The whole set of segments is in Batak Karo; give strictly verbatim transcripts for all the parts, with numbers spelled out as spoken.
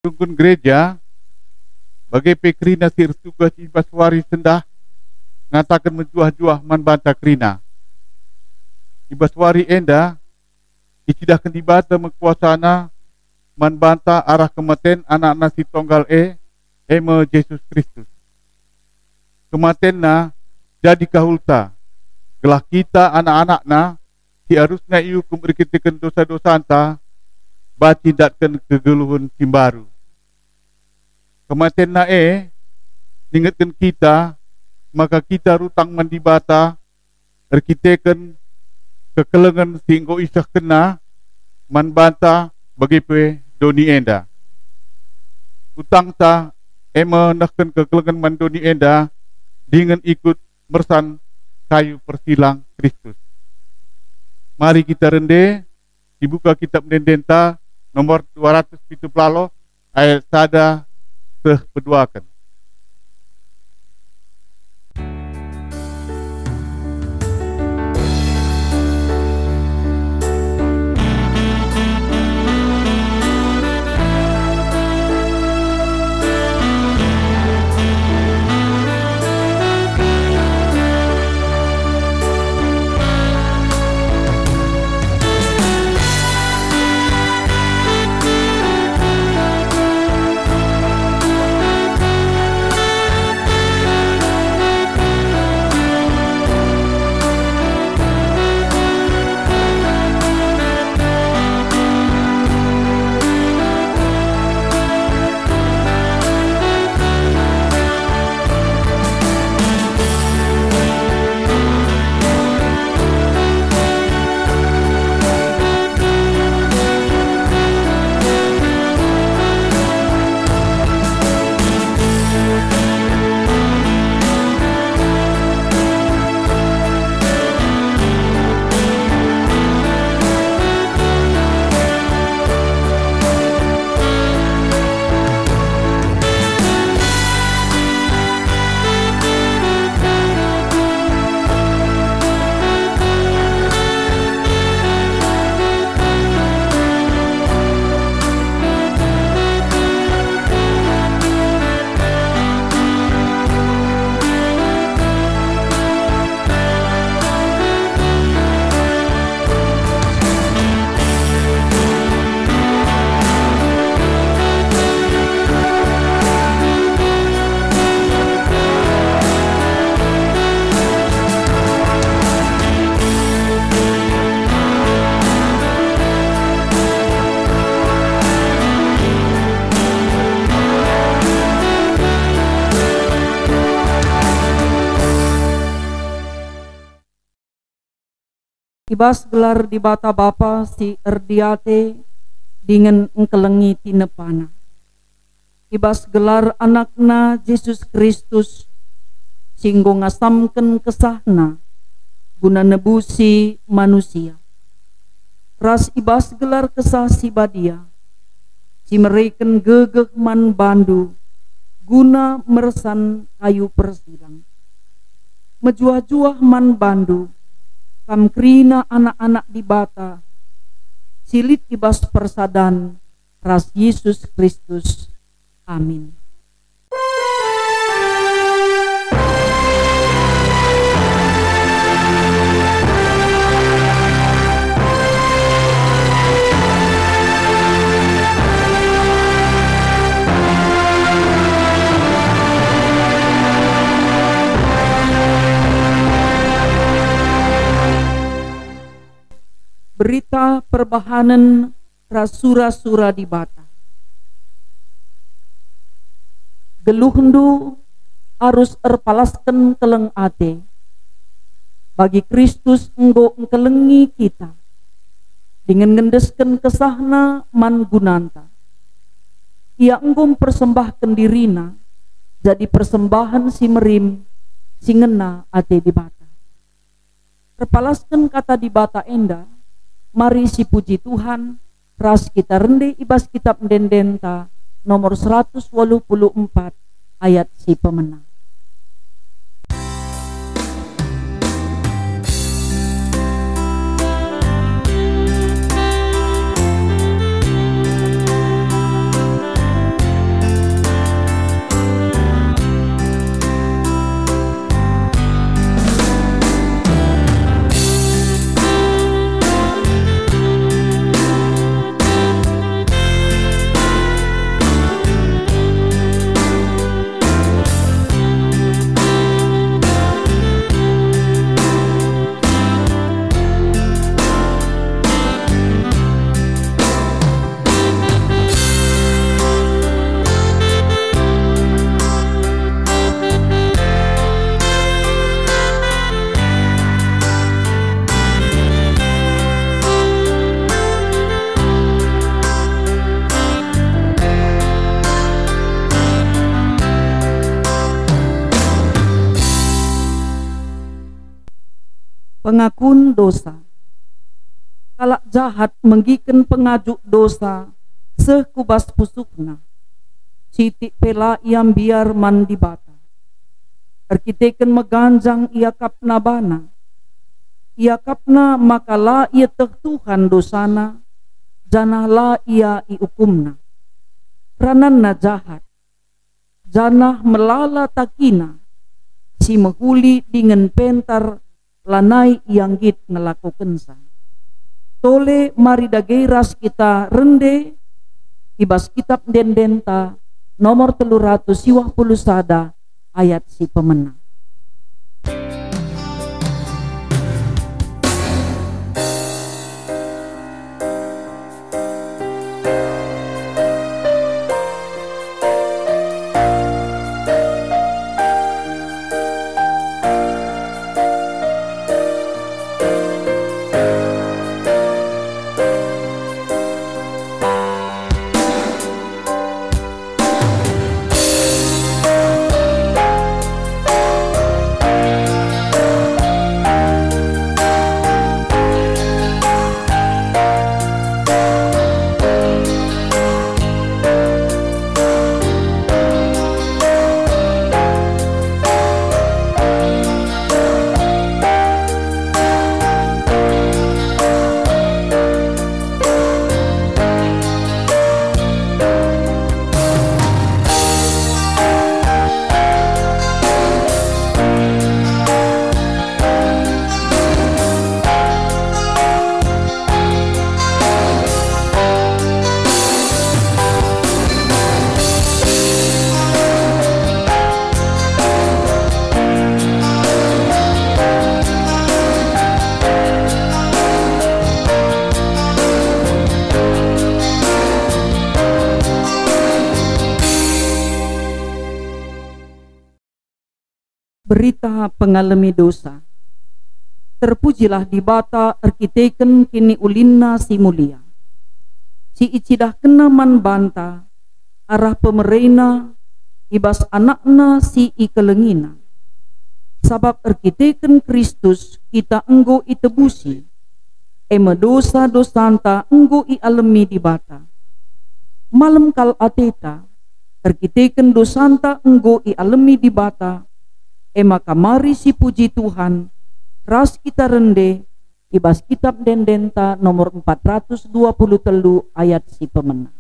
Rungkun gereja, bage pe kerina si ertugas i bas wari sendah, ngataken mejuah-juah man banta kerina. I bas wari enda, icidahken Dibata me kuasaNa man banta arah kematen AnakNa si Tonggal e, e me Jesus Kristus. KematenNa jadi kahulta, gelah kita anak-anakNa si arusna iukum erkiteken dosa-dosanta, banci ndatken kegeluhen si mbaru. KematenNa e ningetken kita maka kita rutang man Dibata erkiteken kekelengen si enggo isehkenNa man banta bage pe doni enda. Rutangta e me nehken kekelengen man doni enda dingen ikut mersan kayu persilang Kristus. Mari kita rende, dibuka Kitab Ende-endenta nomor dua ratus pitu puluh ayat sada seh peduaken. I bas gelar Dibata Bapa si erdiate dingen engkelengi tinepaNa. I bas gelar AnakNa Jesus Kristus, si enggo ngasamken kesahNa guna nebusi manusia. Ras i bas gelar Kesah Si Badia, si mereken gegeh man bandu guna mersan kayu persilang. Mejuah-juah man bandu, kam kerina anak-anak Dibata, si lit i bas persadan ras Jesus Kristus. Amin. Berita perbahanen ras sura-sura Dibata. Geluhndu arus erpalasken keleng ate, bagi Kristus enggo engkelengi kita, dingen ngendesken kesahNa man gunanta. Ia enggo mpersembahken diriNa jadi persembahen si merim si ngena ate Dibata. Erpalasken Kata Dibata enda, mari sipuji Tuhan, ras kita rende i bas Kitab Ende-endenta nomor seratus waluh puluh empat ayat si pemena. Pengakun dosa. Kalak jahat menggiken pengajuk dosa seh ku bas pusuhna. Sitik pe la ia mbiar man Dibata. Erkiteken meganjang iakapna bana. Iakapna maka la ieteh Tuhan dosana, janah la ia iukumna. Rananna jahat, janah melala takina, si mehuli dingen pentar lanai ia nggit ngelakokenca. Tole mari dage ras kita rende i bas Kitap Ende-endenta nomor telu ratus siwah puluh sada ayat si pemena. Berita pengalemi dosa. Terpujilah Dibata erkiteken kiniulinNa si mulia, si icidahkenNa man banta arah pemereNa i bas AnakNa si ikelengiNa. Sabap erkiteken Kristus kita enggo itebusi, e me dosa-dosanta enggo ialemi Dibata. Malem kal ateta, erkiteken dosanta enggo ialemi Dibata, e maka mari sipuji Tuhan ras kita rende i bas Kitap Ende-endenta nomor empat ratus dua puluh telu ayat si pemena.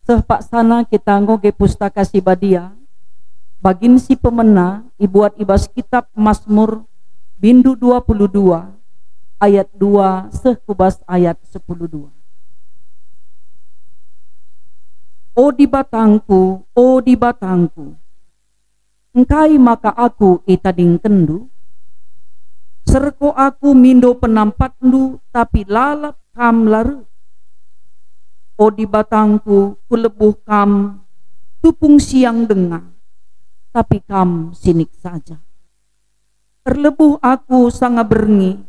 Seh paksana kita ngoge Pustaka Si Badia, bagin si pemena ibuat i bas Kitap Masmur, bindu dua puluh dua, ayat dua seh ku bas ayat sepuluh dua. O Dibatangku, o Dibatangku, engkai maka aku itadingkenNdu? Serko aku mindo penampatNdu, tapi lalap Kam la reh. O Dibatangku, kulebuh Kam tupung siang denga, tapi Kam sinik saja. Erlebuh aku sanga berngi,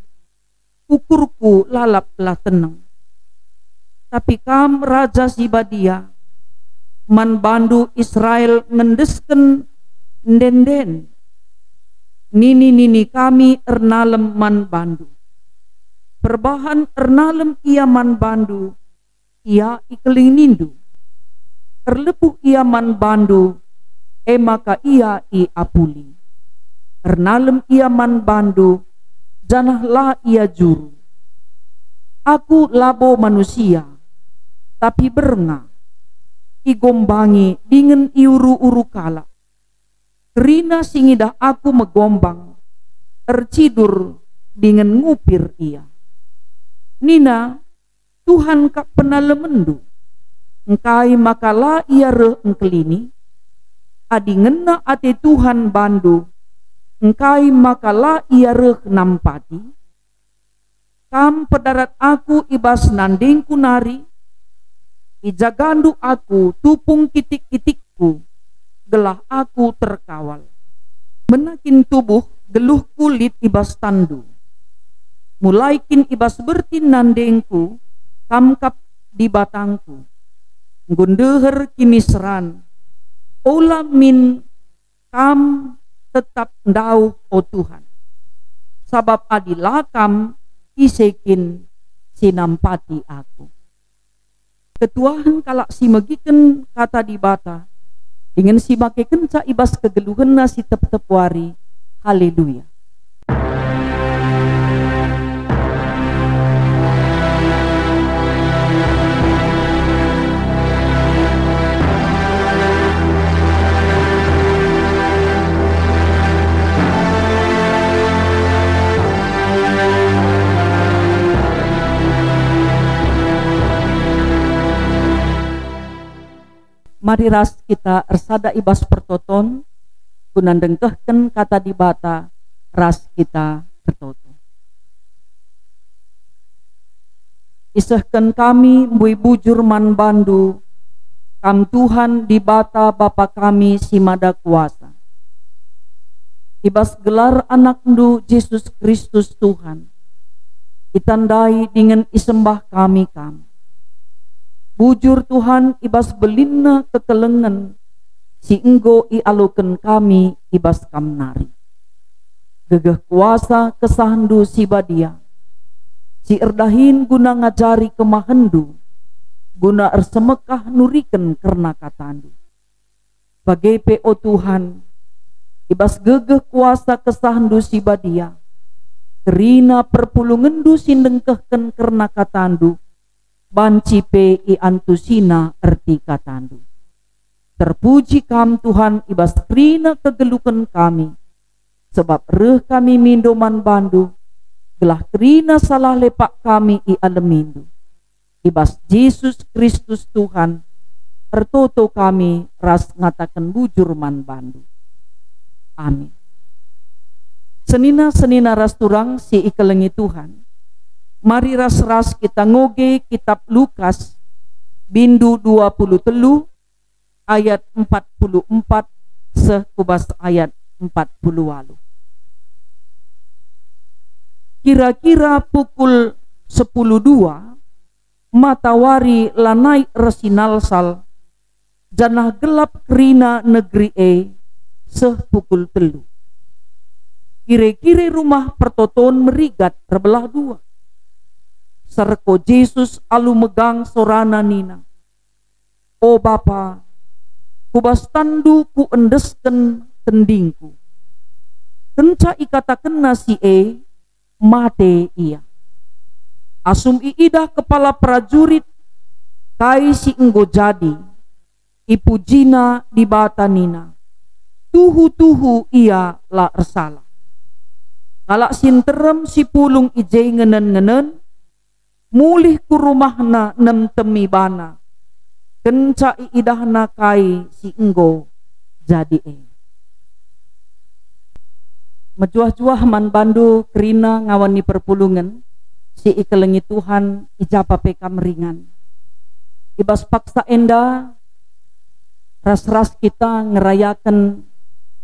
ukurku lalap la teneng. Tapi Kam, Raja si Badia, man bandu Israel ngendesken ende-enden. Nini-nini kami ernalem man bandu. Perbahan ernalem ia man bandu, ia ikelenginindu. Erlebuh ia man bandu, e maka ia iapuli. Ernalem ia man bandu, janah la ia juru. Aku labo manusia, tapi bernga, igombangi dingen iuru-uru kalak. Kerina si ngidah aku megombang, ercidur dingen ngupir ia. Nina, "Tuhan kap penalemenndu, engkai maka la ia reh engkelini? Adi ngena ate Tuhan bandu, engkai maka la ia reh nampati? Kam pedarat aku i bas nandingku nari, ijagandu aku tupung kitik-kitikku, gelah aku terkawal. Mena kin tubuh geluhku lit i bas tanndu. Mulai kin i bas bertin nandingku, Kam kap Dibatangku. Enggo ndeher kiniseran. Ola min Kam tetap ndauh, o Tuhan. Sabap adi la Kam, ise kin si nampati aku?" Ketuahen kalak si megiken Kata Dibata, dingen si makekenca i bas kegeluhenna si tep-tep wari. Haleluya. Mari ras kita ersada i bas pertoton, guna ndengkehken Kata Dibata ras kita ertoto. Isehken kami mbue bujur man bandu, Kam Tuhan Dibata Bapa kami si Mada Kuasa. I bas gelar AnakNdu Jesus Kristus Tuhan, itandai dingen isembah kami Kam. Bujur Tuhan i bas belinna kekelengen si enggo ialoken kami i bas Kam nari. Gegeh kuasa KesahNdu si Badia, si erdahin guna ngajari kemahenNdu, guna ersemekah nuriken kerna KataNdu. Bage pe, o Tuhan, i bas gegeh kuasa KesahNdu si Badia, kerina perpulungenNdu si ndengkehken kerna KataNdu, banci pe iantusina erti KataNdu. Terpuji Kam, Tuhan, i bas kerina kegeluhen kami, sebab reh kami mindo man bandu, gelah kerina salah lepak kami ialemindu. I bas Jesus Kristus Tuhan, ertoto kami ras ngataken bujur man bandu. Amin. Senina-senina ras turang si ikelengi Tuhan, mari ras-ras kita ngoge Kitap Lukas, bindu dua puluh telu, ayat empat puluh empat seh ku bas ayat empat puluh waluh. Kira-kira pukul sepuluh dua, matawari lanai ersinalsal, janah gelap kerina negeri e seh pukul telu. Kire-kire Rumah Pertoton merigat erbelah dua. Serko Jesus alu megang sorana nina, "O Bapa, ku bas tanNdu kuendesken tendingku." Kenca ikatakenna si e, mate ia. Asum iidah kepala perajurit kai si enggo jadi, ipujina Dibata nina, "Tuhu-tuhu ia la ersalah." Kalak si nterem si pulung i je ngenen-ngenen, mulih ku rumahna nemtemi bana, kenca iidahna kai si enggo jadi e. Mejuah-juah man bandu kerina ngawan ni perpulungen si ikelengi Tuhan, i ja pe kam ringan. I bas paksa enda, ras-ras kita ngerayaken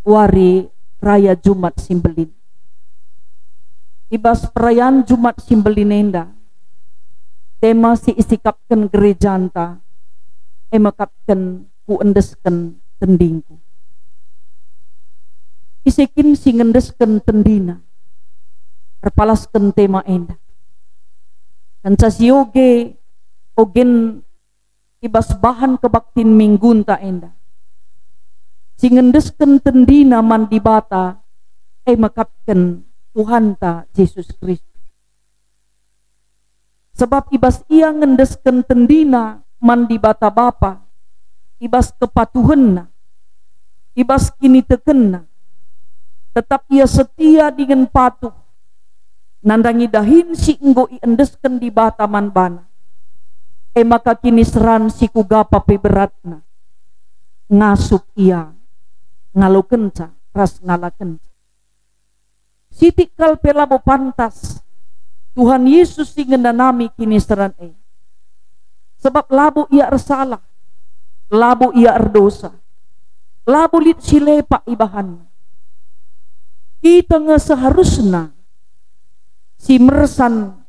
wari raya Jumat si Mbelin. I bas perayan Jumat si Mbelin enda, tema si isikapken gerejanta e mekapken Kuendesken Tendingku. Ise kin si ngendesken tendina erpalasken tema enda? Kenca si oge, ogen i bas bahan kebaktin minggunta enda, si ngendesken tendina man Dibata e mekapken Tuhanta Jesus Kristus. Sebab i bas ia ngendesken tendina man Dibata Bapa, i bas kepatuhenna, i bas kinitekenna, tetap ia setia dingen patuh nandangi dahin si enggo iendesken Dibata man bana. E maka kiniseran si kuga pe beratna, ngasup ia ngalokenca ras ngalakenca. Sitik kal pe labo pantas Tuhan Yesus si ngenanami kiniseran e. Sebab labo ia ersalah, labo ia erdosa, labo lit si lepak ibahanna. Kita nge seharusna si mersan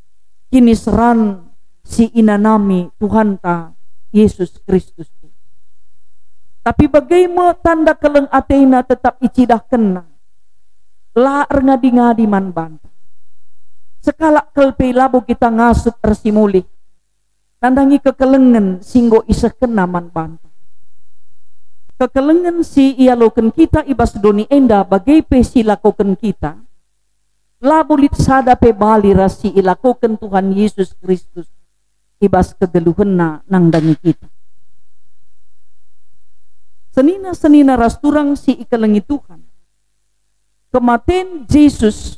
kiniseran si inanami Tuhanta Jesus Kristus e. Tapi bage me tanda keleng atena tetap icidahkenna, la erngadi-ngadi man banta. Sekalak kal pe labo kita ngasup ersimulih nandangi kekelengen si enggo isehkenna man banta. Kekelengen si ialoken kita i bas doni enda bage pe si ilakoken kita, labo lit sada pe bali ras si ilakoken Tuhan Yesus Kristus i bas kegeluhenNa nandangi kita. Senina-senina ras turang si ikelengi Tuhan, kematen Jesus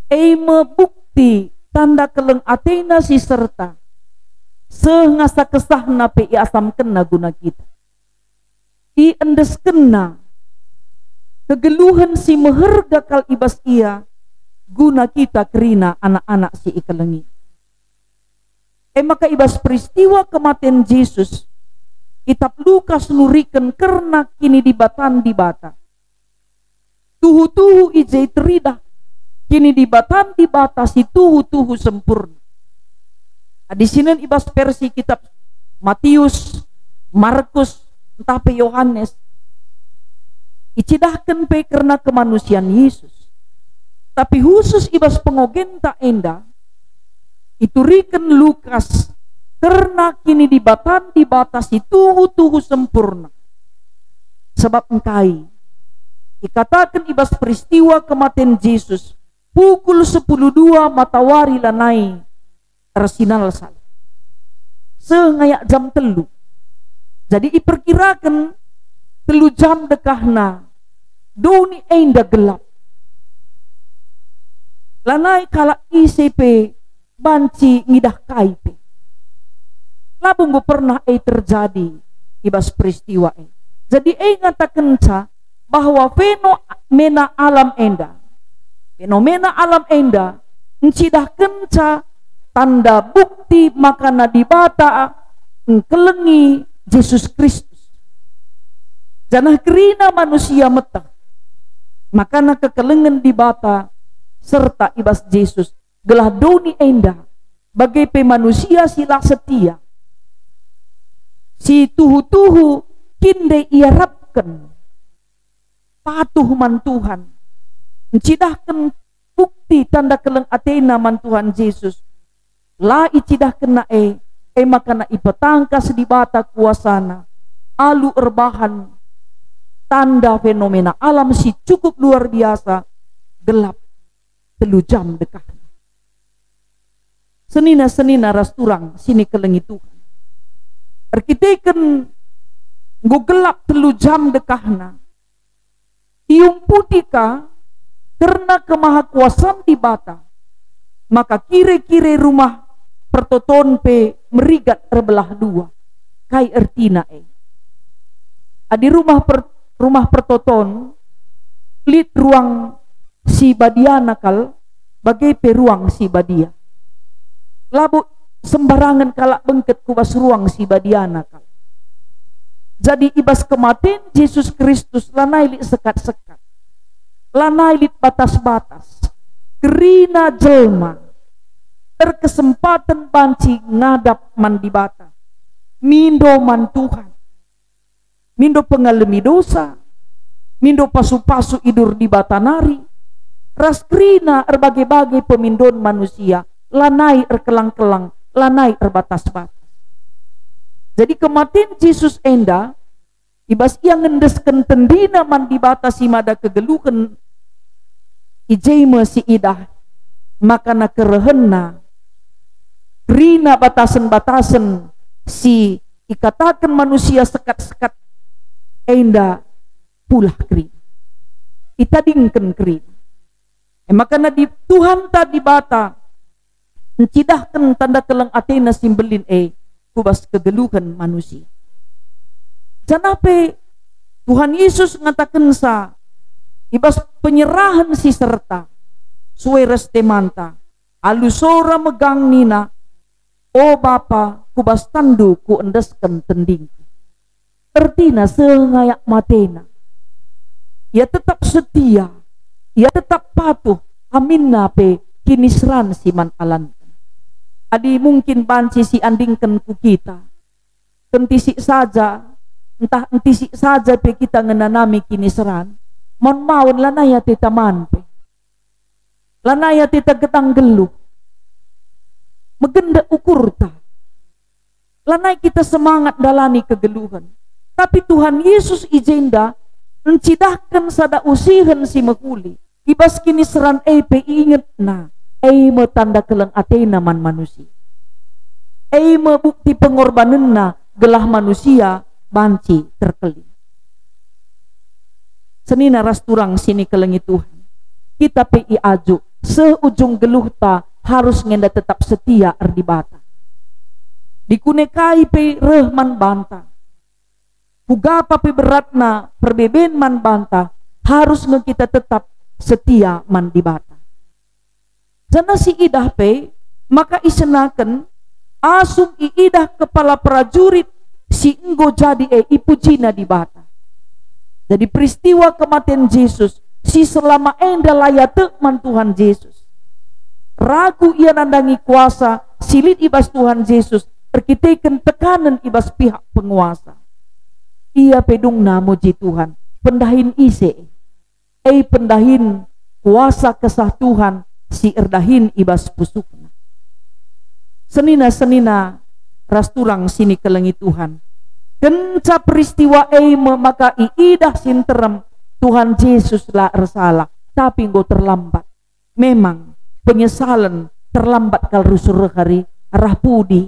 e me bukti tanda keleng ateNa si serta seh ngasa kesahNa pe iasamkenNa guna kita. IendeskenNa kegeluhen si meherga kal i bas Ia guna kita kerina anak-anak si ikelengi. E maka i bas peristiwa kematen Jesus, Kitap Lukas nuriken kerna kinidibatan Dibata. Tuhu-tuhu i je teridah kinidibatan Dibata si tuhu-tuhu sempurna. Adi sinen i bas versi Kitap Matius, Markus, ntah pe Yohanes, icidahken pe kerna kemanusian Yesus. Tapi khusus i bas pengogenta enda, ituriken Lukas kerna kinidibatan Dibata si tuhu-tuhu sempurna. Sebab engkai? Ikataken i bas peristiwa kematen Jesus, pukul sepuluh dua matawari lanai ersinalsal. Seh ngayak jam telu. Jadi iperkiraken telu jam dekahna doni enda gelap. Lanai kalak ise pe banci ngidah kai pe. Labo enggo pernah e terjadi i bas peristiwa e. Jadi e ngatakenca bahwa fenomena alam enda, fenomena alam enda ncidahkenca tanda bukti makana Dibata engkelengi Jesus Kristus. Janah kerina manusia meteh makana kekelengen Dibata serta i bas Jesus, gelah doni enda, bage pe manusia si la setia, si tuhu-tuhu kin ndai iarapken, patuh man Tuhan, ncidahken bukti tanda keleng atena man Tuhan Jesus, la icidahkenna e, e maka ipetangkas Dibata kuasaNa, alu erbahan tanda fenomena alam si cukup luar biasa, gelap telu jam dekahna. Senina-senina ras turang si ikelengi Tuhan. Erkiteken enggo gelap telu jam dekahna, iumputi ka kerna kemahakuasan Dibata, maka kire-kire rumah pertoton pe merigat erbelah dua. Kai ertina e? Adi rumah per-, rumah pertoton lit ruang si badiana kal, bage pe ruang si badia. Labo sembarangen kalak bengket ku bas ruang si badiana kal. Jadi i bas kematen Jesus Kristus lanai lit sekat-sekat, lanai lit batas-batas, Kerina jelma erkesempaten banci ngadap man Dibata, mindo man Tuhan, mindo pengalemi dosa, mindo pasu-pasu idur Dibata nari, ras kerina erbage-bage pemindon manusia, lanai erkelang-kelang, lanai erbatas-batas. Jadi kematen Jesus enda, i bas ia ngendesken tendina man Dibata si mada kegeluhen, i je me siidah maka na kerehenna, kerina batasen-batasen si ikataken manusia sekat-sekat enda pulah kerina, itadingken kerina. E maka na di Tuhanta Dibata ncidahken tanda keleng atena si mbelin e ku bas kegeluhen manusia. Janah pe Tuhan Yesus ngatakenca i bas penyerahen si serta, sue ras temanta, alu sora megang nina, "O Bapa, ku bas tanNdu kuendesken tendingku." Ertina seh ngayak matena. Ia tetap setia, ia tetap patuh, aminna pe kiniseran si man alanken. Adi mungkin banci siandingken ku kita, kentisik saja, ntah entisik saja pe kita ngenanami kiniseran, maun-maun lanai ateta man pe. Lanai ateta gedang geluh. Megendek ukurta. Lanai kita semangat ndalani kegeluhen. Tapi Tuhan Yesus i jenda ncidahken sada usihen si mehuli. I bas kiniseran e pe iingetna, e me tanda keleng atena man manusia. E me bukti pengorbanenna gelah manusia banci terkelin. Senina ras turang si nikelengi Tuhan, kita pe iajuk seh ujung geluhta harus nge enda tetap setia erdibata. Dikune kai pe reh man banta, kuga pe beratna perbeben man banta, harus nge kita tetap setia man Dibata. Janah si idah pe maka isenaken asum iidah kepala perajurit si enggo jadi e ipujina Dibata. Jadi peristiwa kematen Jesus si selama enda la ia tek man Tuhan Jesus. Ragu ia nandangi kuasa si lit i bas Tuhan Jesus erkiteken tekanen i bas pihak penguasa. Ia pe dungna muji Tuhan, pendahin ise? E pendahin kuasa Kesah Tuhan si erdahin i bas pusuhna. Senina-senina ras turang si nikelengi Tuhan, kenca peristiwa e me maka iidah si nterem Tuhan Jesus la ersalah, tapi enggo terlambat. Memang, penyesalen terlambat kal rusur hari arah pudi.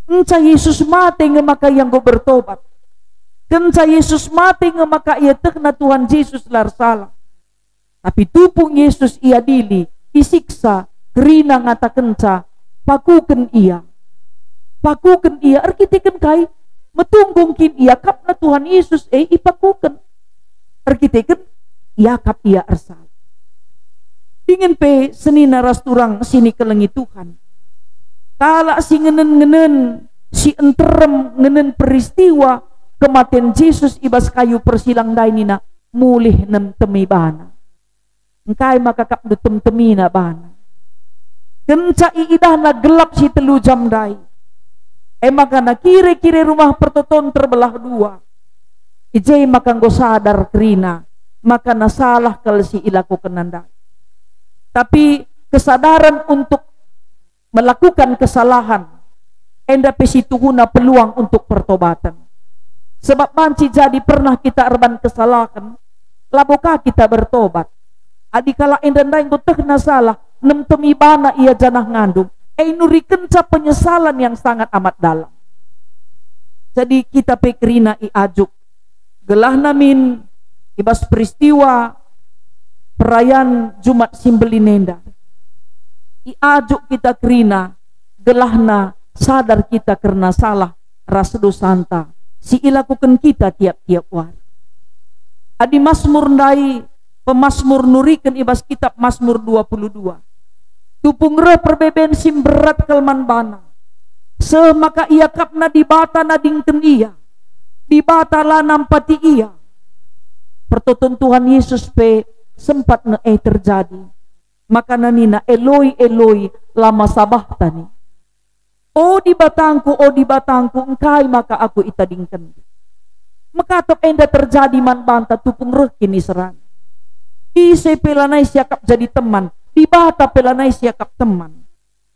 Kenca Jesus mate nge maka ia enggo bertobat. Kenca Jesus mate nge maka ietehna Tuhan Jesus la ersalah. Tapi tupung Jesus iadili, isiksa, kerina ngatakenca, "Pakuken ia." Pakuken ia erkiteken kai? Metunggung kin iakapna Tuhan Jesus e ipakuken? Erkiteken iakap ia ersalah. Dingen pe senina ras turang si nikelengi Tuhan, kalak si ngenen-ngenen, si nterem ngenen peristiwa kematen Jesus i bas kayu persilang ndai nina, "Mulih nemtemi bana." Engkai maka kap ndu temtemina bana? Kenca iidahna gelap si telu jam ndai, e maka na kire-kire Rumah Pertoton terbelah dua. I je maka enggo sadar kerina maka na salah kal si ilakokenna ndai. Tapi kesadaran untuk melakukan kesalahan, enda pe situhuna peluang untuk pertobaten. Sebab banci jadi pernah kita erban kesalahan, labo ka kita bertobat. Adi kalak enda ndai enggo tehna salah, nemtemi bana ia janah ngandung, e nurikenca penyesalan yang sangat amat dalam. Jadi kita pe kerina iajuk, gelahna min i bas peristiwa perayan Jumat si Mbelin enda. Iajuk kita kerina, gelahna sadar kita kerna salah ras dosanta si ilakuken kita tiap-tiap wari. Adi Masmur ndai, pemasmur nuriken i bas kitap Masmur dua puluh dua, tupung reh perbeben si mberat kal man bana, seh maka iakapna Dibata nadingken ia. Dibata la nampati ia. Pertoton Tuhan Yesus pe Sempat nge e terjadi. Maka nina, "Eloi, Eloi, lama sabahtani?" "O Dibatangku, o Dibatangku, engkai maka aku itadingken?" Mekatep enda terjadi man banta tupung reh kiniseran. Ise pe lanai siakap jadi teman, Dibata pe lanai siakap teman.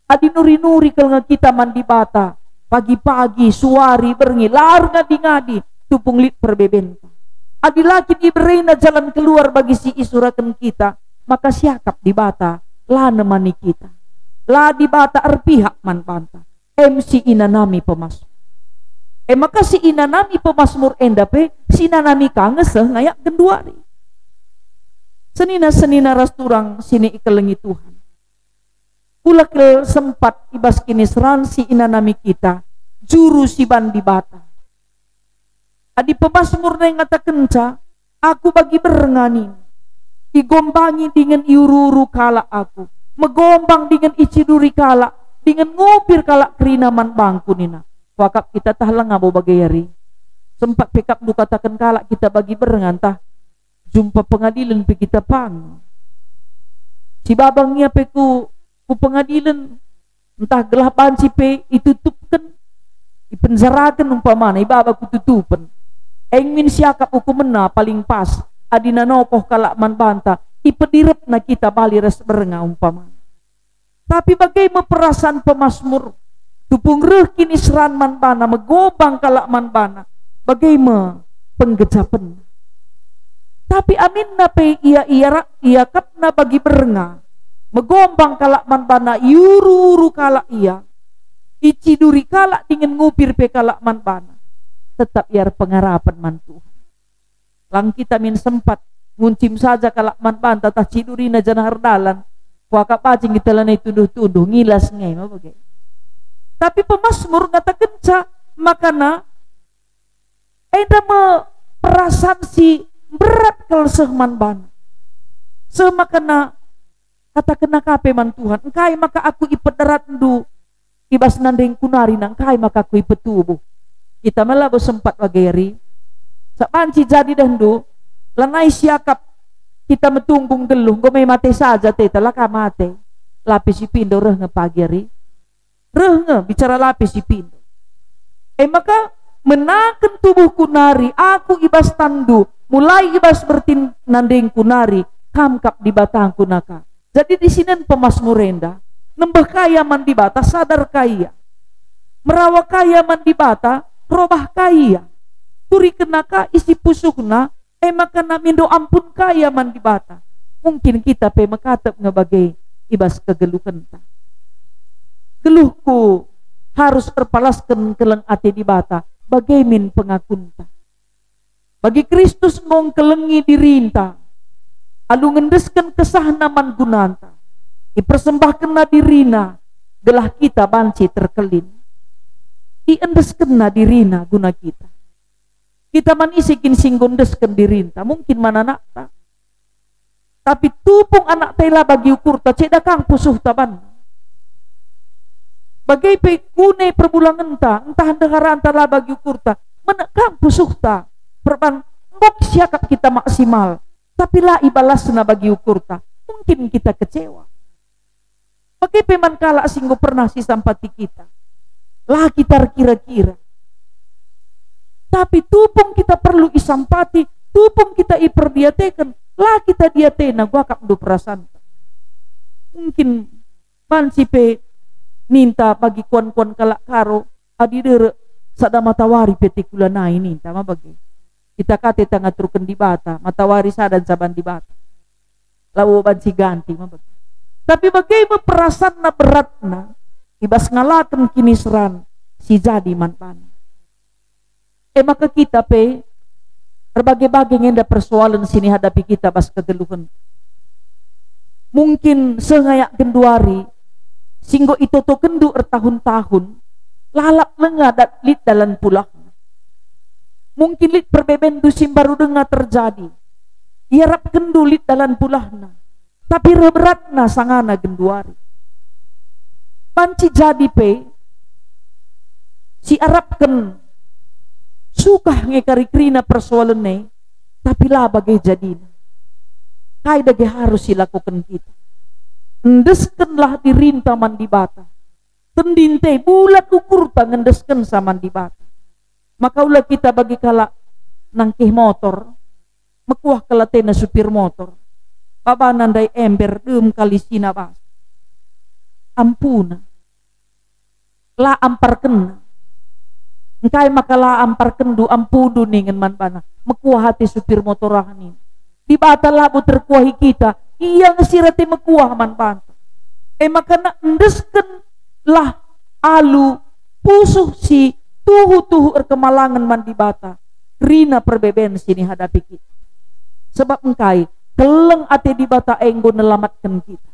Adi nuri-nuri kal nge kita man Dibata, pagi-pagi, suari, berngi, la erngadi-ngadi, tupung lit perbebenta. Adi la kin iberena jalan keluar bagi si isuraken kita, maka siakap Dibata la nemani kita. La Dibata erpihak man banta. Em si inanami pemasmur. E maka si inanami pemasmur enda pe si inanami ka nge seh ngayak genduari. Senina-senina ras turang si ikelengi Tuhan. Ula kal sempat i bas kiniseran si inanami kita, juru si ban Dibata. Adi pemasmur nai ngatakenca, "Aku bagi bernga," nina, "igombangi dingen iuru-uru kalak aku, megombang dingen iciduri kalak, dingen ngupir kalak kerina man bangku," nina. Kuakap kita tah langa bo bage ari. Sempat pe kap ndu kataken kalak kita bagi bernga ntah jumpa pengadilen pe kita pang. Si babang ia pe ku, ku pengadilen, ntah gelah banci pe itutupken, ipenjaraken umpamana, ibaba ku tutupen. Eng min siakap ukumna paling pas, adi nanokoh kalak man banta, ipedirepna kita bali ras bernga umpamana. Tapi bage me perasan pemasmur, tupung reh kiniseran man bana, megombang kalak man bana, bage me penggejapenna. Tapi aminna pe ia, ia ra-, iakapna bagi bernga, megombang kalak man bana, iuru-uru kalak ia, iciduri kalak dingen ngupir pe kalak man bana, tetap ia erpengarapen man Tuhan. Lang kita min sempat nguncim saja kalak man banta tah cidurina janah erdalan. Kuakap bacing kita lanai tunduh-tunduh, ngilas nge ma bage. Tapi pemasmur ngatakenca makana enda me perasan si berat kal seh man bana. Seh makana katakenna ka pe man Tuhan, "Engkai maka aku ipedaratndu i bas nandengku nari, nangkai maka aku ipetubuh?" Kita me labo sempat bage ari. Sa banci jadi dahndu, lanai siakap kita metunggung geluh, enggo me mate saja ateta, la ka mate. La pe si pindo reh nge pagi ari. Reh nge bicara la pe si pindo. E maka, menaken tubuhku nari, aku i bas tanndu, mulai i bas bertin nandengku nari, kam kap Dibatangku naka. Jadi di sinen pemasmur enda, nembeh ka ia man Dibata, sadar ka ia. Merawa ka ia man Dibata, robah ka ia. Turikenna ka isi pusuhna, e maka namindo ampun ka ia man Dibata. Mungkin kita pe mekatep nge bage i bas kegeluhenta. Geluhku harus erpalasken keleng ate Dibata, bage min pengakunta. Bagi Kristus enggo ngkelengi dirinta, alu ngendesken kesahna man gunanta, ipersembahkenna dirina gelah kita banci terkelin. Iendeskenna dirina guna kita. Kita man ise kin si enggo endesken dirinta? Mungkin man anakta. Tapi tupung anakta la bagi ukurta, ceda kang pusuhta banna. Bage pe kune perbulangenta, ntah ndeharanta la bagi ukurta, menek kang pusuhta. Perban, enggo siakap kita maksimal, tapi la ibalasna bagi ukurta. Mungkin kita kecewa. Bage pe man kalak si enggo pernah sisampati kita. La kita erkira-kira. Tapi tupung kita perlu isampati, tupung kita iperdiateken, la kita diatena, guakap ndu perasanta. Mungkin banci pe ninta bagi kuan-kuan kalak Karo, "Adi derek sada matawari pe tikulanai," ninta ma bage. Kita kate ta ngaturken Dibata, matawari sada ncaban Dibata. Labo banci ganti ma bage. Tapi bage me perasanna beratna i bas ngalaken kiniseran si jadi man bana. E maka kita pe erbage-bage nge enda persoalen si nihadapi kita bas kegeluhen. Mungkin seh ngayak genduari si enggo itotokenndu ertahun-tahun, lalap lenga dat lit dalan pulahna. Mungkin lit perbebenndu si mbaru denga terjadi, iarapkenndu lit dalan pulahna, tapi reh beratna sangana genduari. Banci jadi pe, siarapken sukah nge kari kerina persoalen e, tapi la bage jadina. Kai dage harus ilakoken kita? Endeskenlah dirinta man Dibata. Tendi nte bulat ukurta ngendeskenca man Dibata. Maka ula kita bagi kalak nangkih motor, mekuah kal atena supir motor. Babana ndai ember, dem kal isina bas. Ampuna. La amparkenna. Engkai maka la amparkenndu, ampundu ningen man bana? Mekuah ate supir motor ah nin. Dibata labo terkuahi kita, Ia nge si rate mekuah man banta. E maka na endeskenlah alu pusuh si tuhu-tuhu erkemalangen man Dibata, kerina perbeben si nihadapi kita. Sebab engkai? Keleng ate Dibata enggo nelamatken kita.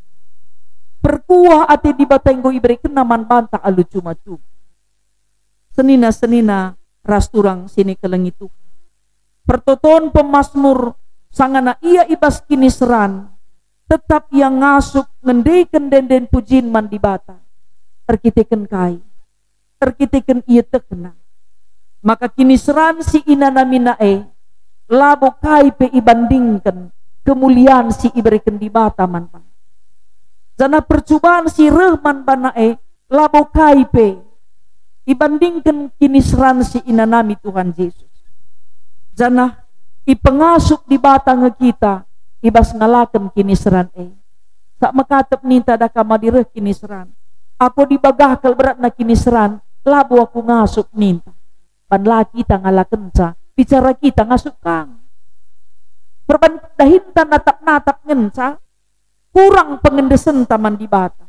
Perkuah ate Dibata enggo iberekenNa man banta alu cuma-cuma. Senina-senina ras turang si nikelengi Tuhan. Pertoton pemasmur, sangana ia i bas kiniseran, tetap ia ngasup ngendeken ende-enden pujin man Dibata. Erkiteken kai? Erkiteken ietehna maka kiniseran si inanamina e labo kai pe ibandingken kemulian si ibereken Dibata man bana. Janah percuban si reh man bana e labo kai pe ibandingken kiniseran si inanami Tuhan Jesus. Janah ipengasup Dibata nge kita i bas ngalaken kiniseran e. Sak mekatep ninta, da kam adi reh kiniseran. Aku adi bagah kal beratna kiniseran, labo aku ngasup ninta. Ban la kita ngalakenca, bicara kita ngasup kang. Perban dahinta natap-natap ngenca, kurang pengendesenta man Dibata,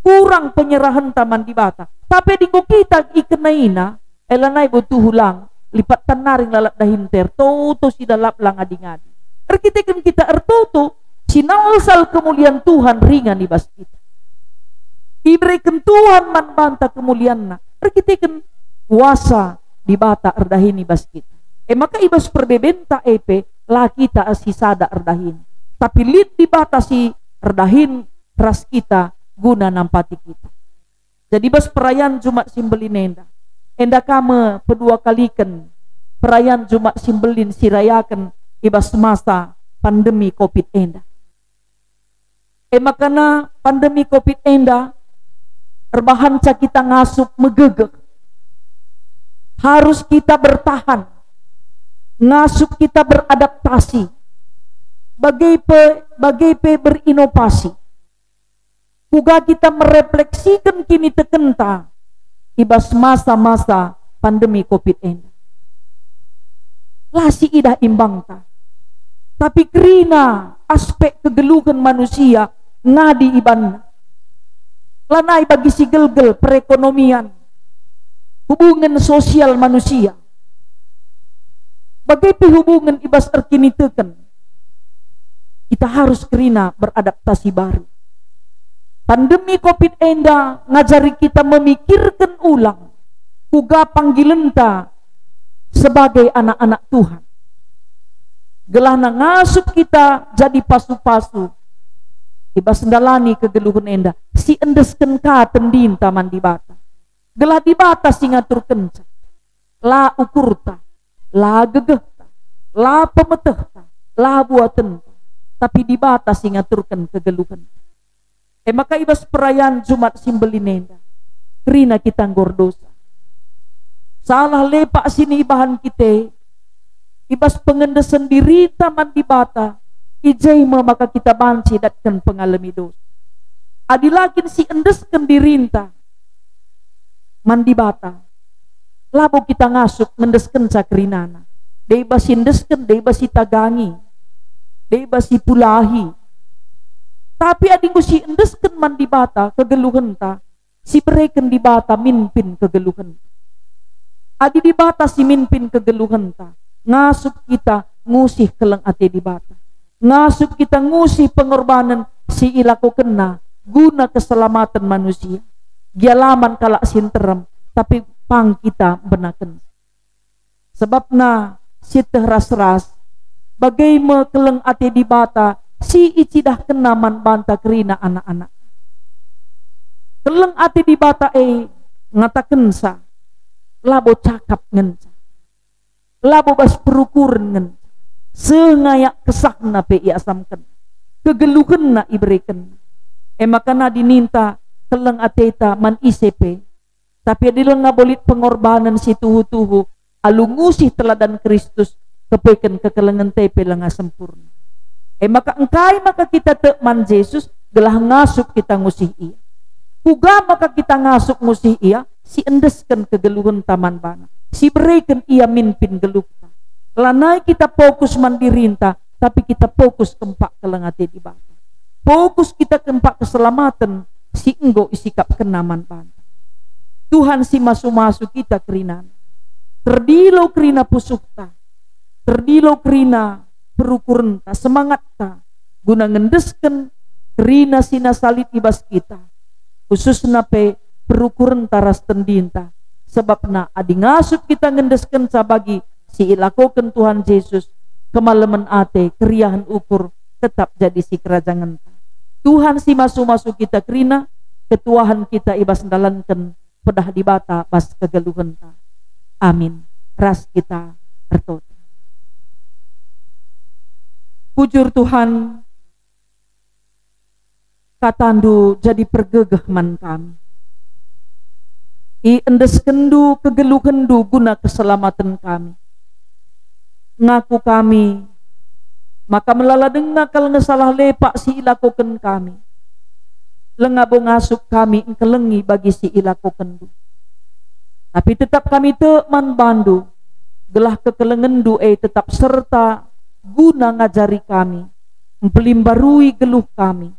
kurang penyerahenta man Dibata. Tapi adi enggo kita ikenaina, e lanai bo tuhu lang, lipat tan nari ngalap dahinta, ertoto si lalap la ngadi-ngadi. Erkiteken kita ertoto, sinalsal kemulian Tuhan ringan i bas kita. Ibereken Tuhan man banta kemulianNa, erkiteken kuasa Dibata erdahin i bas kita. E maka i bas perbebenta e pe la kita sisada erdahin, tapi lit Dibata si erdahin ras kita guna nampati kita. Jadi bas perayan Jumat si Mbelin enda, enda ka me pedua kaliken perayan Jumat si Mbelin si rayaken i bas masa pandemi Covid enda. E makana pandemi Covid enda erbahanca kita ngasup megegeh. Harus kita bertahan, ngasup kita beradaptasi, bage pe, bage pe berinovasi. Kuga kita merefleksiken kinitekenta i bas masa-masa pandemi Covid enda? La siidah imbangta, tapi kerina aspek kegeluhen manusia ngadi ibanna. Lanai bagi si gelgel perekonomian, hubungen sosial manusia, bage pe hubungen i bas erkiniteken. Kita harus kerina beradaptasi baru. Pandemi Covid enda ngajari kita memikirken ulang kuga panggilenta sebagai anak-anak Tuhan. Gelahna ngasup kita jadi pasu-pasu i bas ndalani kegeluhen enda, si endesken ka tendinta man Dibata. Gelah Dibata si ngaturkenca, la ukurta, la gegehta, la pemetehta, la buatenta, tapi Dibata si ngaturken kegeluhenta. E maka i bas perayan Jumat si Mbelin enda, kerina kita enggo erdosa. Salah lepak si nibahan kita i bas pengendesen dirita man Dibata, i je me maka kita banci datken pengalemi dosa. Adi la kin si endesken dirinta man Dibata, labo kita ngasup ngendeskenca kerinana. Deba si endesken, deba si tagangi, deba si pulahi. Tapi adi enggo si endesken man Dibata kegeluhenta, si bereken Dibata minpin kegeluhenta. Adi Dibata si minpin kegeluhenta, ngasup kita ngusih keleng ate Dibata. Ngasup kita ngusih pengorbanen si ilakokenNa guna keselamaten manusia. Gia la man kalak si nterem, tapi pang kita mbenaken. Sebabna sieteh ras-ras, bage me keleng ate Dibata si icidahkenNa man banta kerina anak-anak. Keleng ate Dibata e ngatakenca, labo cakap ngenca, labo bas perukuren ngenca, seh ngayak kesahna pe iasamken. kegeluhenna iberekenNa. E maka nadi ninta keleng ateta man ise pe, tapi adi langa bo lit pengorbanen si tuhu-tuhu, alu ngusih teladan Kristus, kepeken kekelengenta pe langa sempurna. E maka engkai maka kita tek man Jesus gelah ngasup kita ngusih Ia? Kuga maka kita ngasup ngusih Ia? Si endesken kegeluhenta man baNa, si bereken Ia mimpin geluhta. Lanai kita fokus man dirinta, tapi kita fokus kempak keleng ate Dibata. Fokus kita kempak keselamaten si enggo isikapkenNa man banta. Tuhan si masu-masu kita kerinana. Terdilo kerina pusuhta, terdilo kerina perukurenta, semangatta, guna ngendesken kerina si nasa lit i bas kita, khususna pe perukurenta ras tendinta. Sebabna adi ngasup kita ngendeskenca bagi si ilakoken Tuhan Jesus, kemalemen ate, keriahen ukur, tetap jadi sikerajangenta. Tuhan si masu-masu kita kerina, ketuahen kita i bas ndalanken pedah Dibata bas kegeluhenta. Amin. Ras kita ertoto. Bujur Tuhan, KataNdu jadi pergegeh man kami. IendeskenNdu kegeluhenNdu guna keselamaten kami. Ngaku kami maka melala denga kal nge salah lepak si ilakoken kami. Lenga bo ngasup kami engkelengi bagi si ilakokenNdu. Tapi tetap kami tek man baNdu, gelah kekelengenNdu e tetap serta guna ngajari kami, mpelimbarui geluh kami,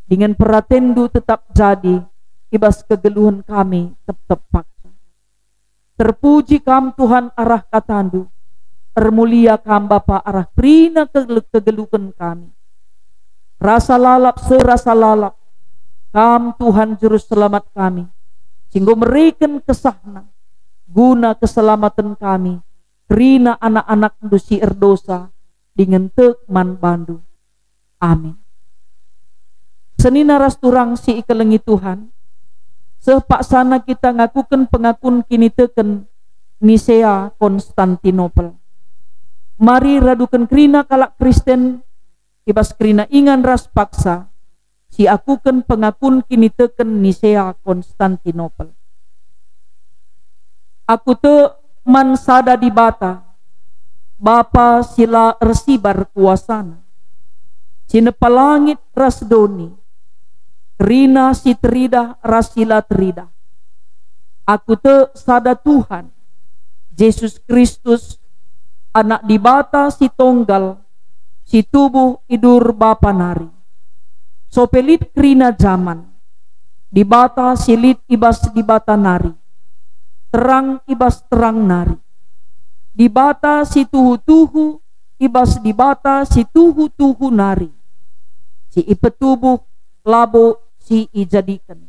dingen peratenNdu tetap jadi i bas kegeluhen kami tep-tep paksa. Terpuji Kam, Tuhan, arah KataNdu. Ermulia Kam, Bapa, arah kerina kegel-, kegeluhen kami. Rasa lalap, serasa lalap, Kam, Tuhan, Juru Selamat kami, si enggo mereken KesahNa guna keselamaten kami, kerina anak-anakNdu si erdosa, dingen tek man baNdu. Amin. Senina ras turang si ikelengi Tuhan, seh paksana kita ngakuken pengakun kiniteken Nisea Konstantinopel. Mari raduken kerina kalak Kristen i bas kerina ingan ras paksa, si akuken pengakun kiniteken Nisea Konstantinopel. Aku tek man sada Dibata, Bapa si la ersibar kuasaNa, si nepa langit ras doni, kerina si teridah ras si la teridah. Aku tek sada Tuhan, Jesus Kristus, Anak Dibata si Tonggal, si tubuh i dur Bapa nari. Sope lit kerina jaman, Dibata si lit i bas Dibata nari, terang i bas terang nari, Dibata si tuhu-tuhu i bas Dibata si tuhu-tuhu nari, si ipetubuh, labo si ijadiken.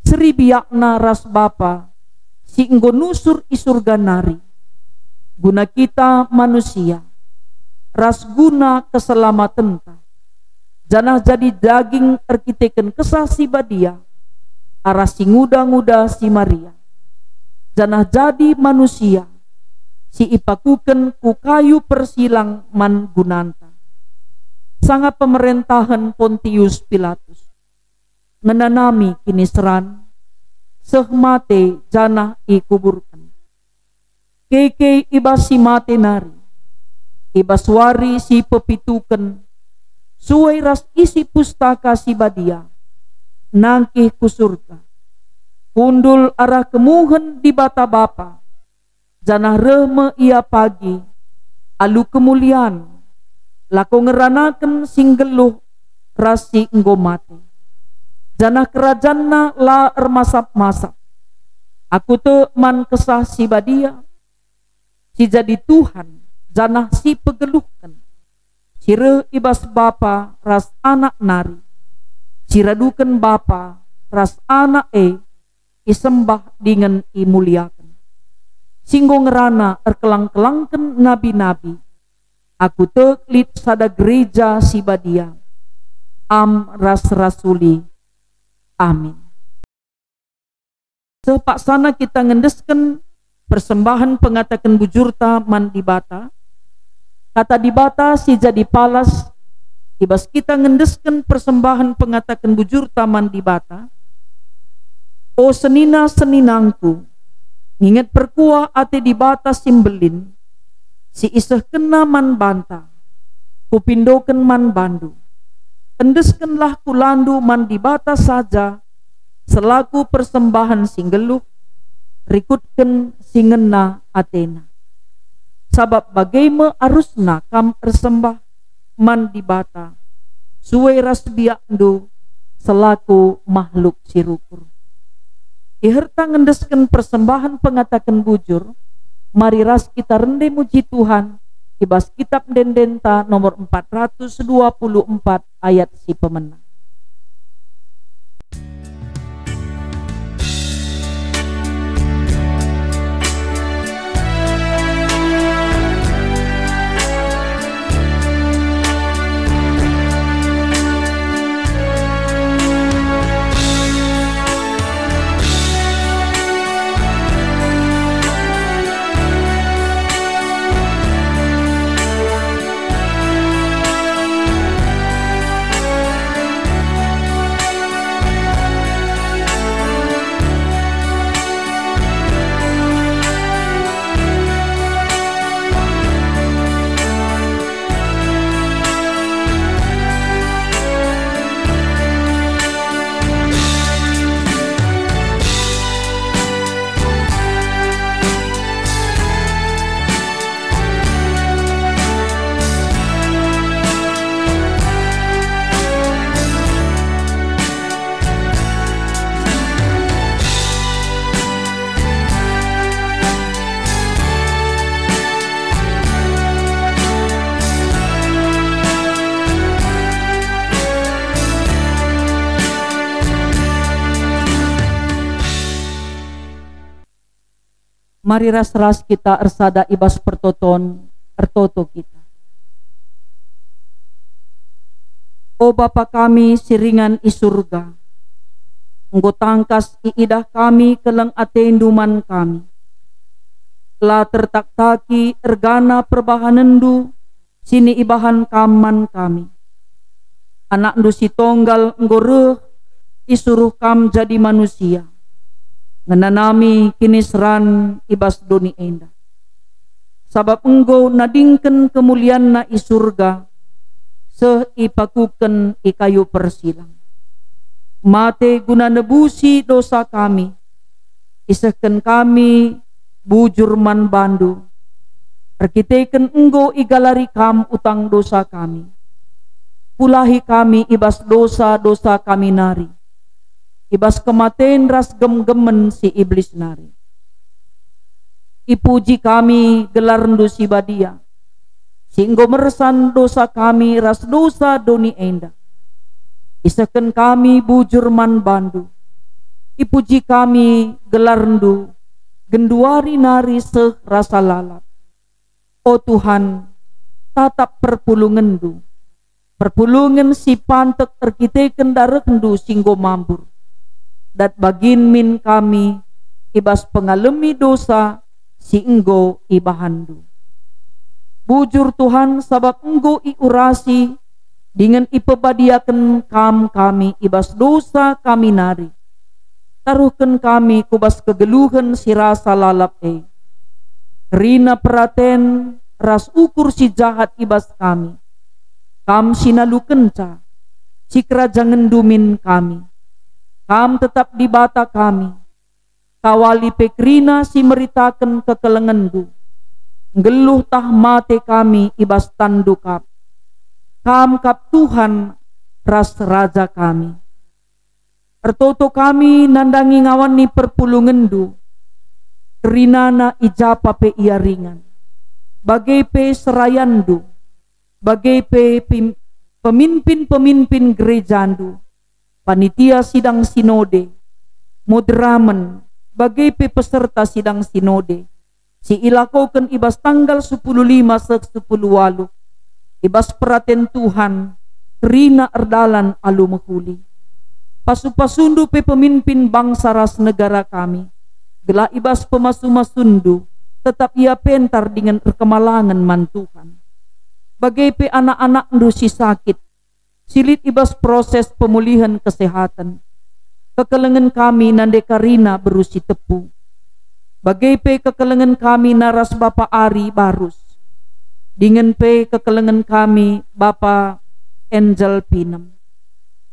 Seribiakna ras Bapa si enggo nusur i Surga nari, guna kita manusia, ras guna keselamatenta, janah jadi daging erkiteken Kesah Si Badia arah si nguda-nguda si Maria, janah jadi manusia si ipakuken ku kayu persilang man gunanta. Sanga pemerentahen Pontius Pilatus, ngenanami kiniseran, seh mate janah ikuburken. Keke i bas si mate nari, i bas wari si pepituken, sue ras isi Pustaka Si Badia, nangkih ku Surga. Kundul arah kemuhen Dibata Bapa, janah reh me Ia pagi alu kemulian, lako ngeranaken si nggeluh ras si enggo mate. Janah kerajanNa la ermasap-masap. Aku tek man Kesah Si Badia, si jadi Tuhan janah si pegeluhken, si reh i bas Bapa ras Anak nari, si raduken Bapa ras Anak e isembah dingen imuliaken, si enggo ngerana erkelang-kelangken nabi-nabi. Aku tek lit sada gereja si badia, am ras rasuli. Amin. Seh paksana kita ngendesken persembahen pengataken bujurta man Dibata. Kata Dibata si jadi palas i bas kita ngendesken persembahen pengataken bujurta man Dibata? O senina-seninangku, nginget perkuah ate Dibata si mbelin, si isehkenNa man banta, kupindoken man bandu. Endeskenlah kulandu man Dibata saja selaku persembahen si nggeluh, rikutken si ngena ateNa. Sabap bage me arusna kam ersembah man Dibata, sue ras biakndu selaku mahluk si rukur. Iherta ngendesken persembahen pengataken bujur, mari ras kita rende muji Tuhan i bas Kitap Ende-endenta nomor empat ratus dua puluh empat ayat si pemena. Mari ras-ras kita ersada i bas pertoton, ertoto kita. O Bapa kami si ringan i Surga, enggo tangkas iidah kami keleng ateNdu man kami. La tertaktaki ergana perbahanenNdu si niibahan Kam man kami. AnakNdu si Tonggal enggo reh, isuruh Kam jadi manusia, ngenanami kiniseran i bas doni enda. Sabap enggo nadingken kemulianNa i Surga, seh ipakuken i kayu persilang. Mate guna nebusi dosa kami, isehken kami bujur man baNdu, erkiteken enggo igalari Kam utang dosa kami. Pulahi kami i bas dosa-dosa kami nari, i bas kematen ras gemgemen si Iblis nari. Ipuji kami gelarNdu si badia, si enggo mersan dosa kami ras dosa doni enda. Isehken kami bujur man baNdu. Ipuji kami gelarNdu, genduari nari seh rasa lalap. O Tuhan, tatap perpulungenNdu, perpulungen si pantek erkiteken darehNdu si enggo mambur. Dat bagin min kami i bas pengalemi dosa si enggo ibahanNdu. Bujur Tuhan, sabap enggo iurasi dingen ipebadiaken Kam kami i bas dosa kami nari. Taruhken kami ku bas kegeluhen si rasa lalap e. Kerina peraten ras ukur si jahat i bas kami. Kam sinalukenca, sikerajangenNdu min kami. Kam tetap Dibata kami. Kawali pe kerina si meritaken kekelengenNdu. Nggeluh tah mate kami i bas tanNdu kap. Kam kap Tuhan ras Raja kami. Ertoto kami nandangi ngawan ni perpulungenNdu, kerinana i ja pe ia ringan, bage pe serayanNdu, bage pe pim-, peminpin-peminpin gerejaNdu, panitia sidang sinode, moderamen, bage pe peserta sidang sinode, si ilakoken i bas tanggal sepuluh lima seh sepuluh waluh, i bas peraten Tuhan, kerina erdalan alu mehuli. Pasu-pasuNdu pe peminpin bangsa ras negara kami, gelah i bas pemasu-masuNdu tetap ia pentar dingen erkemalangen man Tuhan. Bage pe anak-anakNdu si sakit, si lit i bas proses pemulihen kesehaten. Kekelengen kami nande karina beru si tepu. Bage pe kekelengen kami naras Bapa Ari Barus. Dingen pe kekelengen kami Bapa Angel Pinem.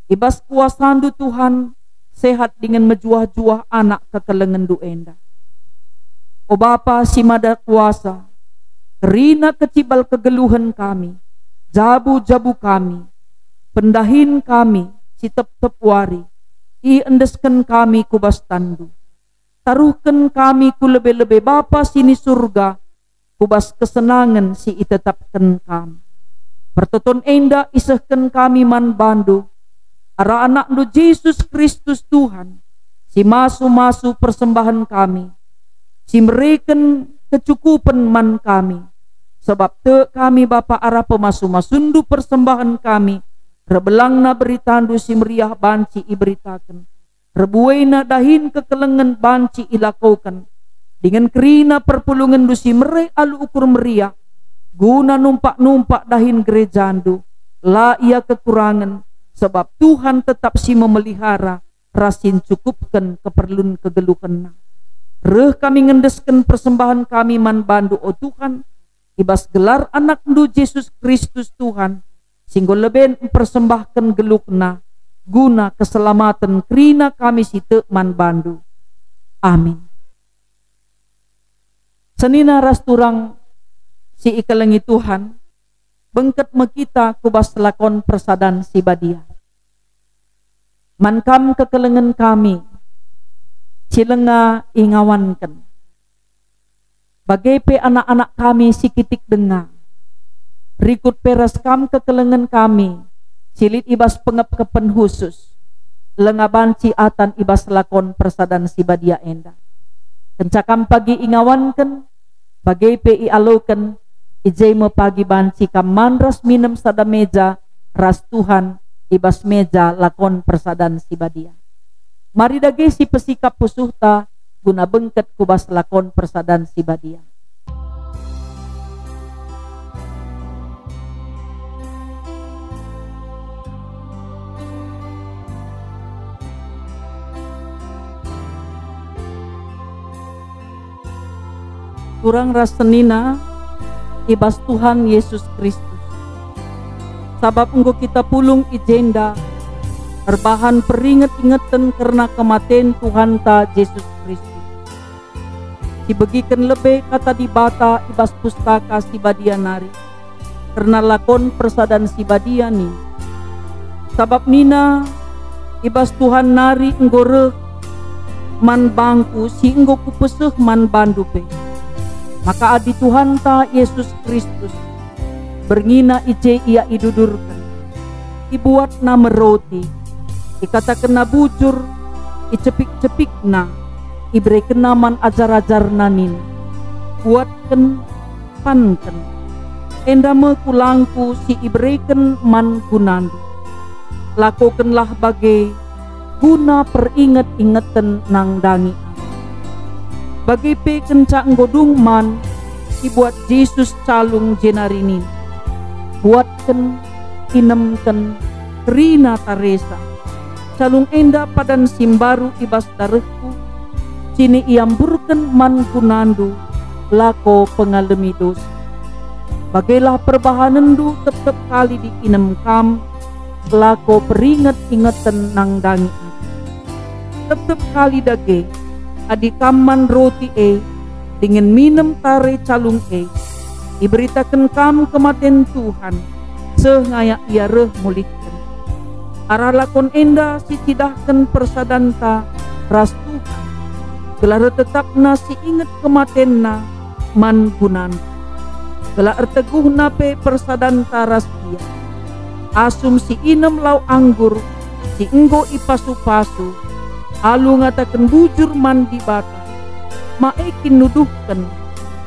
I bas kuasaNdu, Tuhan, sehat dingen mejuah-juah anak kekelengenNdu enda. O Bapa si Mada Kuasa, kerina kecibal kegeluhen kami, jabu-jabu kami, pendahin kami si tep-tep wari, iendesken kami ku bas tanNdu. Taruhken kami ku lebe-lebe Bapa si ni Surga, ku bas kesenangen si itetapken Kam. Pertoton enda isehken kami man baNdu, arah AnakNdu Jesus Kristus Tuhan, si masu-masu persembahen kami, si mereken kecukupen man kami, sabap tek kami Bapa arah pemasu-masuNdu persembahen kami, rebelangna beritaNdu si meriah banci iberitaken, rebuena dahin kekelengen banci ilakoken, dingen kerina perpulungenNdu si mere alu ukur meriah, guna numpak-numpak dahin gerejaNdu, la ia kekurangen, sabap Tuhan tetap si memelihara ras si ncukupken keperlun kegeluhenna. Reh kami ngendesken persembahen kami man baNdu, o Tuhan, i bas gelar AnakNdu Jesus Kristus Tuhan, si enggo leben mpersembahken geluhNa guna keselamaten kerina kami si tek man baNdu. Amin. Senina ras turang si ikelengi Tuhan, bengket me kita ku bas lakon persadan si badia. Man Kam kekelengen kami, si langa ingawanken. Bage pe anak-anak kami si kitik denga. Rikut pe ras Kam kekelengen kami, si lit i bas pengepkepen khusus, langa banci atan i bas lakon persadan si badia enda. Kenca Kam pagi ingawanken, bage pe ialoken, i je me pagi banci Kam man ras minem sada meja ras Tuhan i bas meja lakon persadan si badia. Mari dage sipesikap pusuhta guna bengket ku bas lakon persadan si badia. Turang ras senina i bas Tuhan Yesus Kristus. Sabap enggo kita pulung i jenda erbahan peringet-ingeten kerna kematen Tuhanta Jesus Kristus. Sibegiken lebe Kata Dibata i bas Pustaka Si Badia nari kerna lakon persadan si badia nina, sabap nina, "I bas Tuhan nari enggo reh man bangku si enggo kupeseh man bandu pe, maka adi Tuhanta Yesus Kristus, berngiNa i je Ia idudurken, ibuatNa me roti, ikatakenNa bujur, icepik-cepikNa, iberekenNa man ajar-ajarNa nina, 'Buatken, panken. Enda me kulangku si ibereken man gunandu. Lakokenlah bage guna peringet-ingeten nandangi aku.'" Bage pe kenca enggo dung man, ibuat Jesus calung jenari nina, "Buatken, inemken, kerina taresa. Calung enda padan si mbaru i bas darehku, si iamburken man gunandu, lako pengalemi dosa. Bagelah perbahanenndu tep-tep kali diinem kam, lako peringet-ingeten nandangi aku. Tep-tep kali dage, adi kam man roti e, dingen minem tare calung e, iberitaken kam kematen Tuhan, seh ngayak Ia reh mulihken. Arah lakon enda sicidahken persadanta ras Tuhan, gelah reh tetapna si inget kematenNa man gunanta, gelah erteguhna pe persadanta ras Ia. Asum si inem lau anggur si enggo ipasu-pasu, alu ngataken bujur man Dibata, ma e kin nuduhken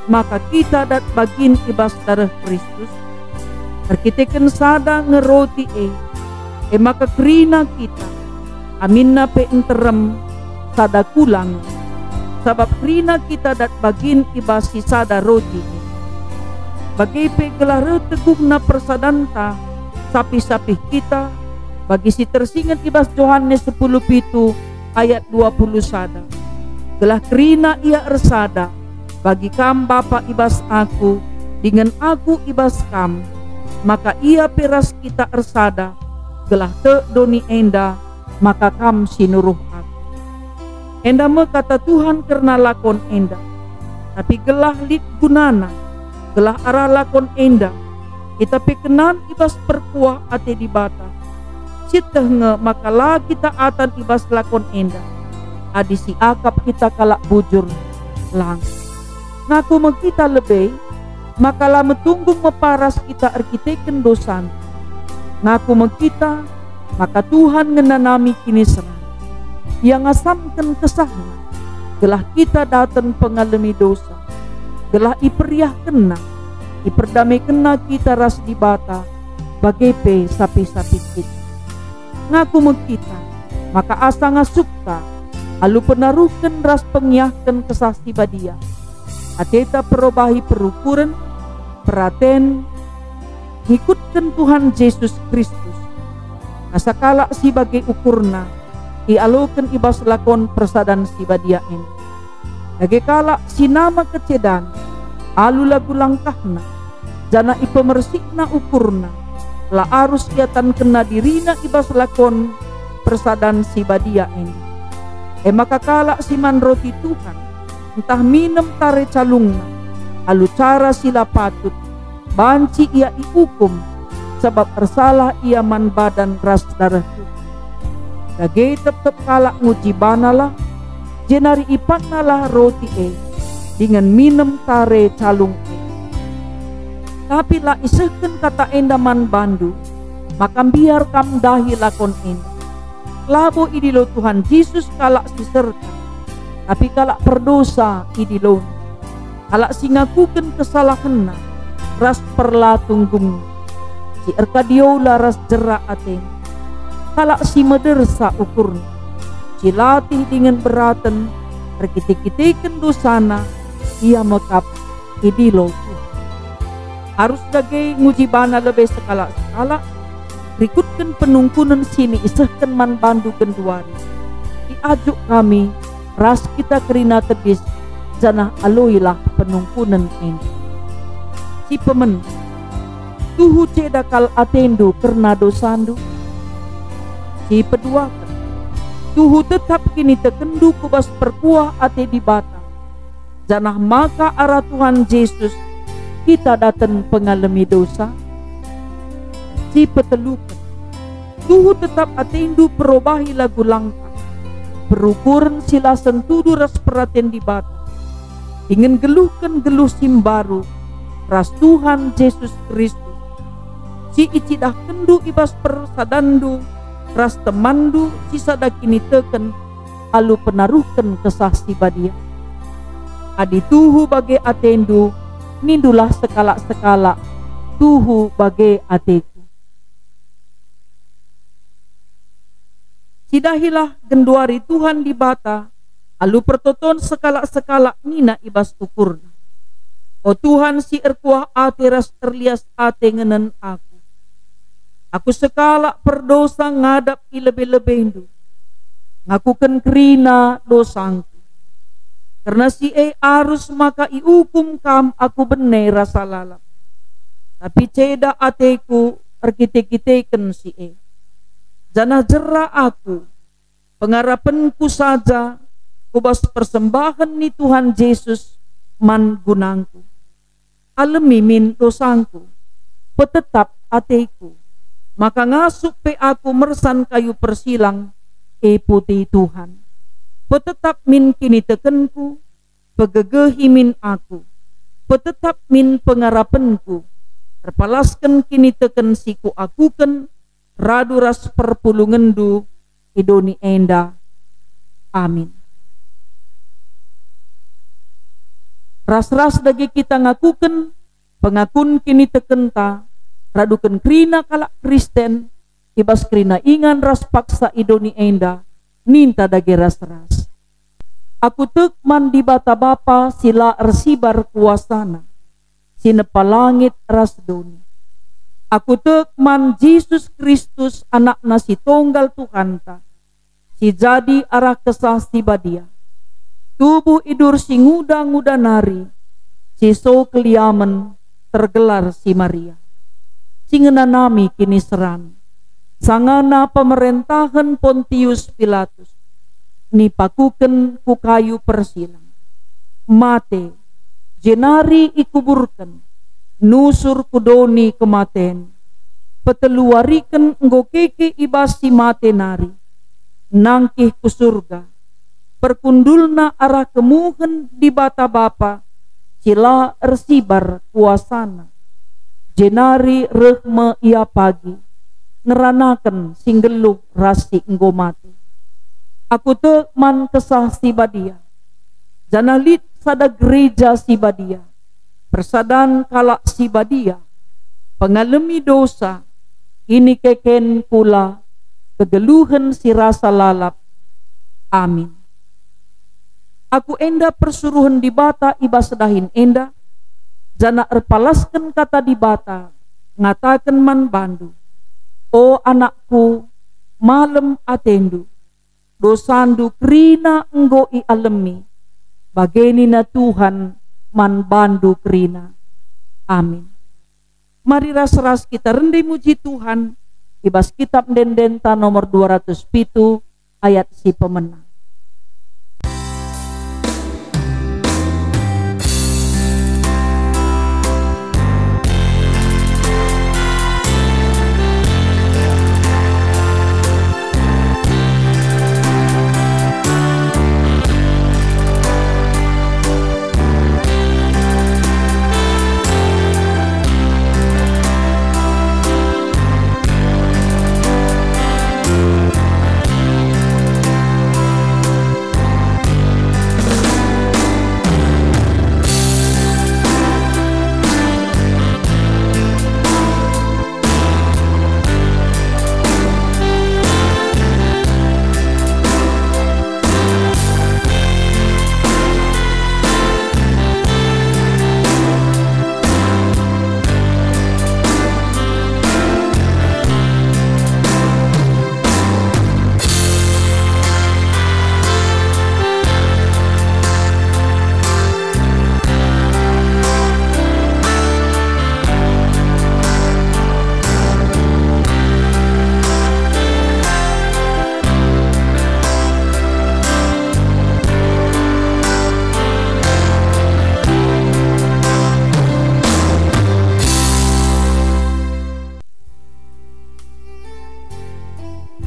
maka kita dat bagin i bas dareh Kristus? Erkiteken sada nge roti e, e maka kerina kita, aminna pe nterem sada kula nge, sabap kerina kita dat bagin i bas si sada roti e. Bage pe gelah reh teguhna persadanta sapih-sapih kita, bagi si tersinget i bas Johanes sepuluh pitu ayat dua puluh sada. Gelah kerina ia ersada, bagi kam Bapa i bas Aku, dingen Aku i bas kam, maka ia pe ras kita ersada, gelah tek doni enda maka kam si nuruh Aku. Enda me kata Tuhan kerna lakon enda. Tapi gelah lit gunana, gelah arah lakon enda, kita pe kenan i bas perkuah ate Dibata. Sieteh nge maka la kita atan i bas lakon enda, adi siakap kita kalak bujur lang. Ngaku me kita lebe, maka la metunggung meparas kita erkiteken dosanta. Ngaku me kita, maka Tuhan ngenanami kiniseran. Ia ngasamken kesahNa, gelah kita daten pengalemi dosa, gelah iperiahkenNa, iperdamekenNa kita ras Dibata, bage pe sapih-sapih kita. Ngaku me kita, maka asa ngasupta, alu penaruhken ras pengiahken Kesah Si Badia, ateta perobahi perukuren, peraten, ngikutken Tuhan Jesus Kristus. Asa kalak si bage ukurna, ialoken i bas lakon persadan si badia enda. Dage kalak si nama kecedan, alu lagu langkahna, janah ipemersihna ukurna, la arus iatankenna dirina i bas lakon persadan si badia enda. E maka kalak si man roti Tuhan, ntah minem tare calungna, alu cara si la patut, banci ia iukum, sabap ersalah ia man badan ras dareh Tuhan. Dage tep-tep kalak nguji banalah, jenari ipannalah roti e, dingen minem tare calung e. Tapi la isehken kata enda man bandu, maka mbiar kam ndahi lakon enda. Labo idilo Tuhan Jesus kalak si serka, tapi kalak perdosa idilona. Kalak si ngakuken kesalahenna ras perlatunggungna, si erkadiola ras jera atena, kalak si medersa ukurna, si latih dingen beraten erkite-kiteken dosana, ia me kap idilo Tuhan. Arus dage nguji bana lebe sekalak-sekalak, rikutken penungkunen si niisehken man bandu genduari. Iajuk kami ras kita kerina tedis, janah aloilah penungkunen enda. Si pemen, tuhu ceda kal atendu kerna dosandu? Si peduaken, tuhu tetap kinitekenndu ku bas perkuah ate Dibata, janah maka arah Tuhan Jesus kita daten pengalemi dosa? Si peteluken, tuhu tetap atendu perobahi lagu langkah, perukuren si la sentudu ras peraten Dibata, dingen geluhken geluh si mbaru ras Tuhan Jesus Kristus, si icidahkenndu i bas persadanndu ras temanndu si sada kiniteken alu penaruhken Kesah Si Badia. Adi tuhu bage atendu, nindulah sekalak-sekalak, "Tuhu bage ateku." Sidahilah genduari Tuhan Dibata alu pertoton sekalak-sekalak nina i bas ukurna, "O Tuhan si erkuah ate ras erlias ate ngenen aku. Aku sekalak perdosa ngadap i lebe-lebendu, ngakuken kerina dosangku. Kerna si e arus maka iukum Kam aku bene rasa lalap. Tapi ceda ateku erkite-kiteken si e, janah jera aku, pengarapenku saja ku bas persembahen ni Tuhan Jesus man gunangku. Alemi min dosangku, petetap ateku, maka ngasup pe aku mersan kayu persilang, e Puti Tuhan. Petetap min kinitekenku, pegegehi min aku, petetap min pengarapenku, erpalasken kiniteken si kuakuken radu ras perpulungenndu i doni enda. Amin." Ras-ras dage kita ngakuken pengakun kinitekenta, raduken kerina kalak Kristen, i bas kerina ingan ras paksa i doni enda, ninta dage ras-ras, "Aku tek man Dibata Bapa si la ersibar kuasaNa, si nepa langit ras doni. Aku tek man Jesus Kristus, Anakna si tonggal Tuhanta, si jadi arah Kesah Si Badia, tubuh idur si nguda-nguda nari, si so keliamen, tergelar si Maria, si ngenanami kiniseran, sangana pemerentahen Pontius Pilatus, nipakuken ku kayu persilang, mate, jenari ikuburken, nusur ku doni kematen, peteluwariken enggo keke i bas si mate nari, nangkih ku Surga, perkundulna arah kemuhen Dibata Bapa si la ersibar kuasaNa, jenari reh me Ia pagi, ngeranaken si nggeluh ras si enggo mate. Aku tek man Kesah Si Badia, janah lit sada gereja si badia, persadan kalak si badia, pengalemi dosa, kinikeken kula, kegeluhen si rasa lalap. Amin. Aku enda persuruhen Dibata i bas dahin enda, janah erpalasken kata Dibata, ngataken man bandu, O anakku, malem atendu, dosandu kerina enggo ialemi, bage nina Tuhan man bandu kerina. Amin. Mari ras-ras kita rende muji Tuhan i bas Kitab Ende-endenta nomor dua ratus pitu, ayat si pemena.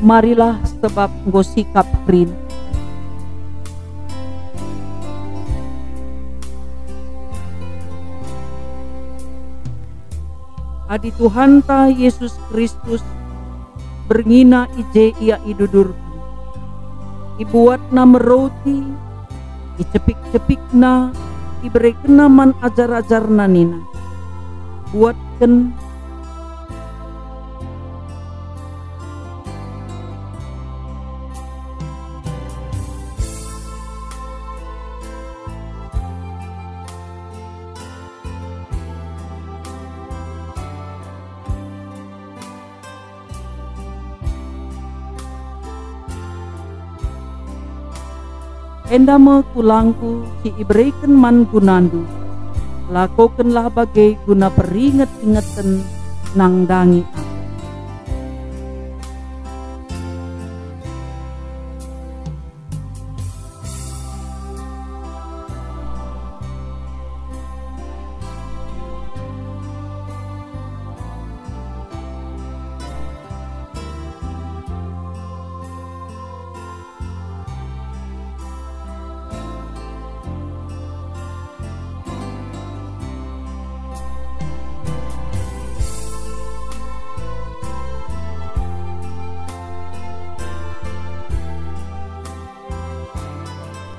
Marilah, sebab enggo sikap kerina. Adi Tuhanta Jesus Kristus, berngiNa i je Ia idudurken. IbuatNa me roti, icepik-cepikNa, iberekenNa man ajar-ajarNa nina, "Buatken." Enda me kulangKu si ibereken man gunandu. Lakokenlah bage guna peringet-ingeten nandangi Aku.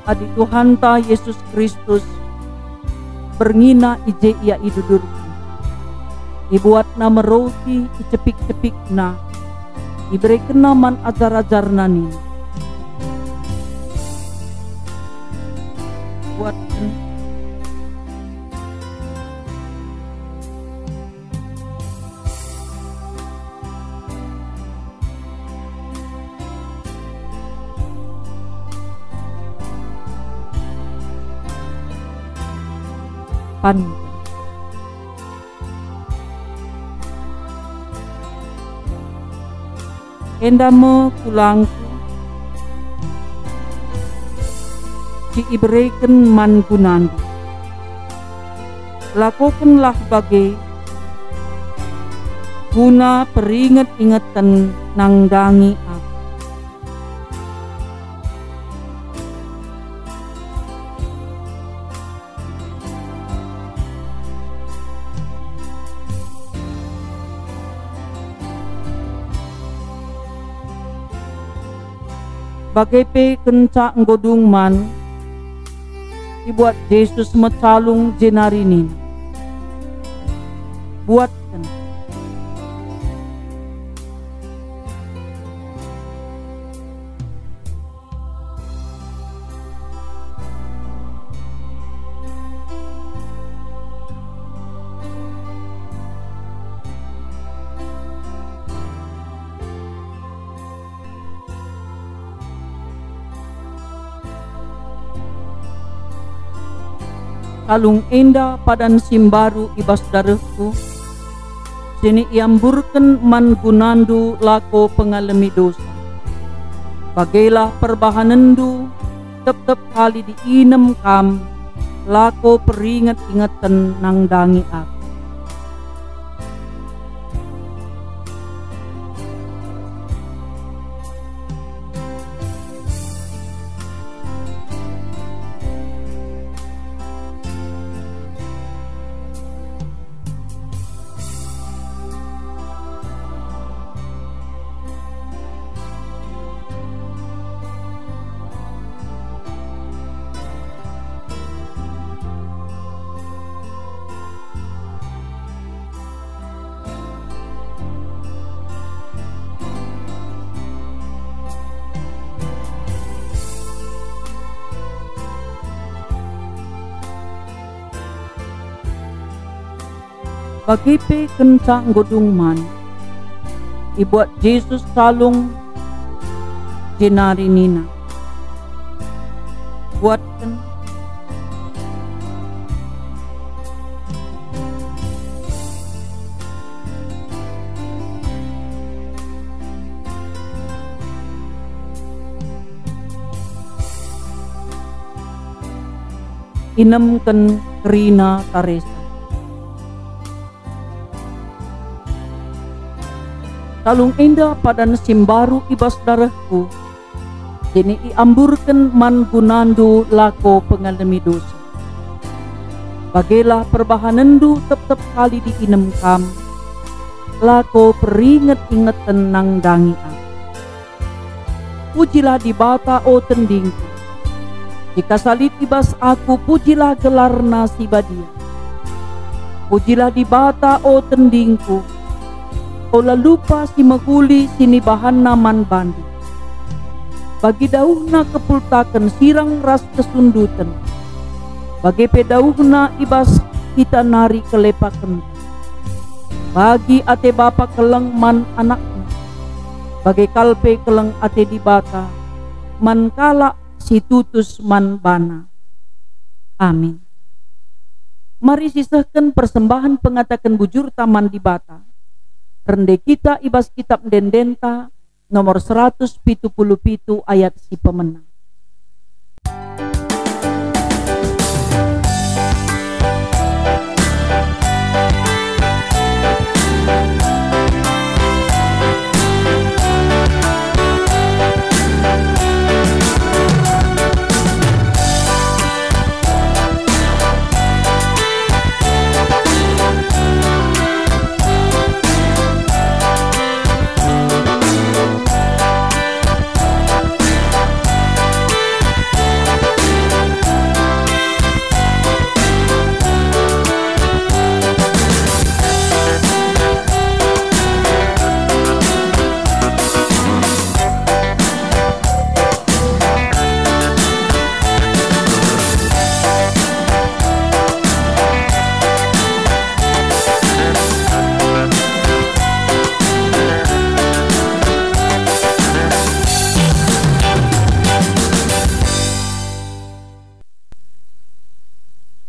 Adi Tuhanta Jesus Kristus, berngiNa i je Ia idudurken. IbuatNa me roti, icepik-cepikNa, iberekenNa man ajar-ajarNa nina, "Buatken." Panken. Enda me kulangku si ibereken man gunandu. Lakokenlah bage guna peringet-ingeten nandangi aku. Bage pe kenca enggo dung man, ibuat Jesus me calung jenari nina, "Buatken." Kalung enda padan si mbaru i bas darehku, sini iamburken man gunandu lako pengalemi dosa. Bagelah perbahanenndu tep-tep kali diinem kam, lako peringet-ingeten nandangi aku. Bage pe kenca enggo dung man, ibuat Jesus calung jenari nina, "Buatken." Inemken kerina taresa. Kalung enda padan si mbaru i bas darehku, sini iamburken man gunandu lako pengalemi dosa. Bagelah perbahanenndu tep-tep kali diinem kam, lako peringet-ingeten nandangi aku. Pujilah Dibata, o tendingku. Jika sa lit i bas aku, pujilah gelarNa si badia. Pujilah Dibata, o tendingku. Ola lupa si mehuli si nibahanNa man bandu. Bagi dauhna kepultaken sirang ras kesunduten, bage pe dauhna i bas kita nari kelepakenta. Bagi ate bapa keleng man anakna, bage kal pe keleng ate Dibata man kalak si tutus man baNa. Amin. Mari sisehken persembahen pengataken bujurta man Dibata. Rende kita i bas Kitap Ende-endenta, nomor seratus pitu puluh pitu, ayat si pemena.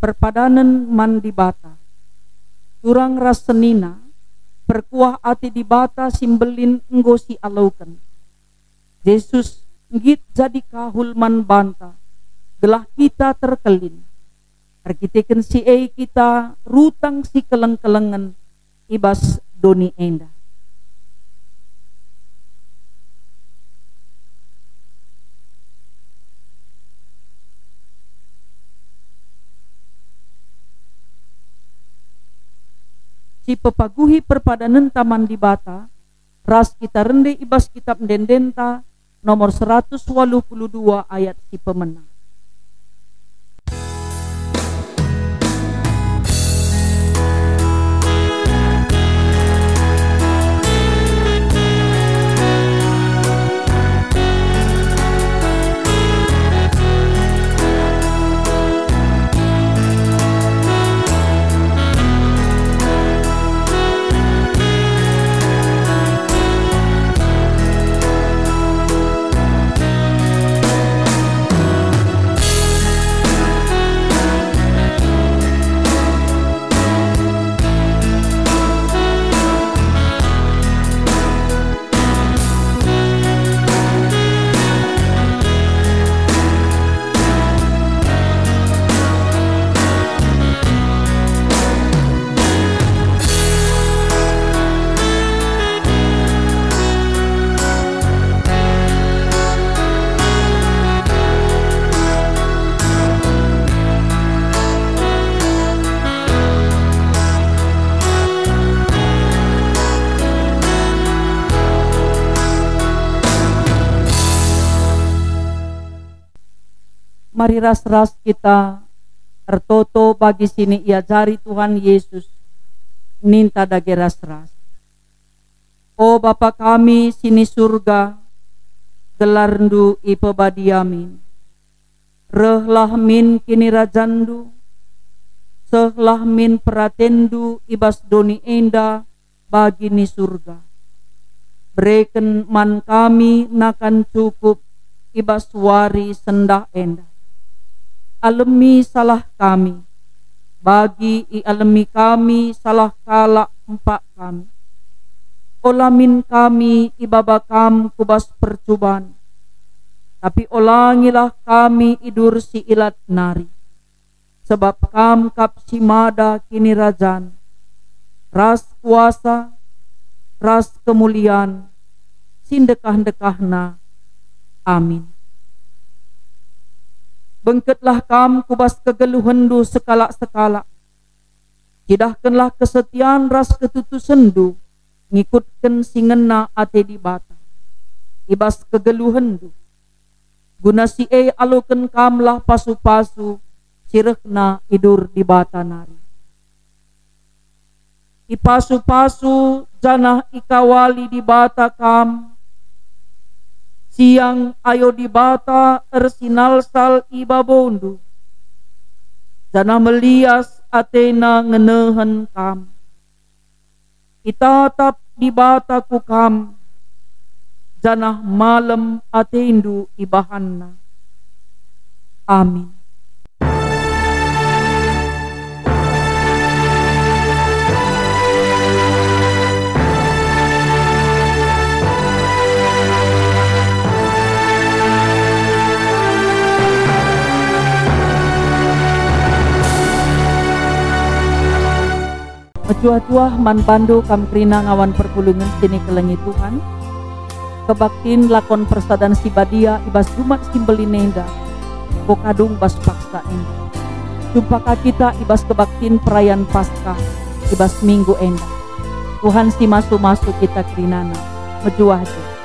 Perpadanen man Dibata. Turang ras senina, perkuah ate Dibata si mbelin enggo sialoken. Jesus nggit jadi kahul man banta, gelah kita terkelin. Erkiteken si e kita rutang si keleng-kelengen i bas doni enda. Si pepaguhi perpadanenta man Dibata, ras kita rende i bas Kitap Ende-endenta nomor seratus waluh puluh dua ayat si pemena. Mari ras-ras kita ertoto bagi si niajari Tuhan Yesus, ninta dage ras-ras. O Bapa kami si ni Surga, gelarNdu ipebadiamin. Rehlah min kinirajanNdu, sehlah min peratenNdu i bas doni enda bagi ni Surga. Bereken man kami nakan cukup i bas wari sendah enda. Alemi salah kami, bagi ialemi kami salah kalak empak kami. Ola min kami ibaba Kam ku bas percuban, tapi olangilah kami idur si ilat nari. Sebab Kam kap si mada kinirajan, ras kuasa, ras kemulian, si ndekah-ndekahna. Amin. Bengketlah Kam ku bas kegeluhenNdu sekalak-sekalak. Cidahkenlah kesetian ras ketutusenndu ngikutken si ngena ate Dibata i bas kegeluhenNdu. Guna si e aloken Kamlah pasu-pasu si rehna i dur Dibata nari. Ipasu-pasu janah ikawali Dibata kam. Siang ayo Dibata ersinalsal i babondu, janah melias ateNa ngenehen kam. Itatap Dibata ku kam, janah malem atendu ibahanNa. Amin. Mejuah-juah man bandu kam kerina ngawan perpulungen si nikelengi Tuhan. Kebaktin lakon persadan si badia i bas Jumat si mbelin enda, enggo kadung bas paksa enda. Jumpa ka kita i bas kebaktin perayan Paskah i bas minggu enda. Tuhan si masu-masu kita kerinana. Mejuah-juah.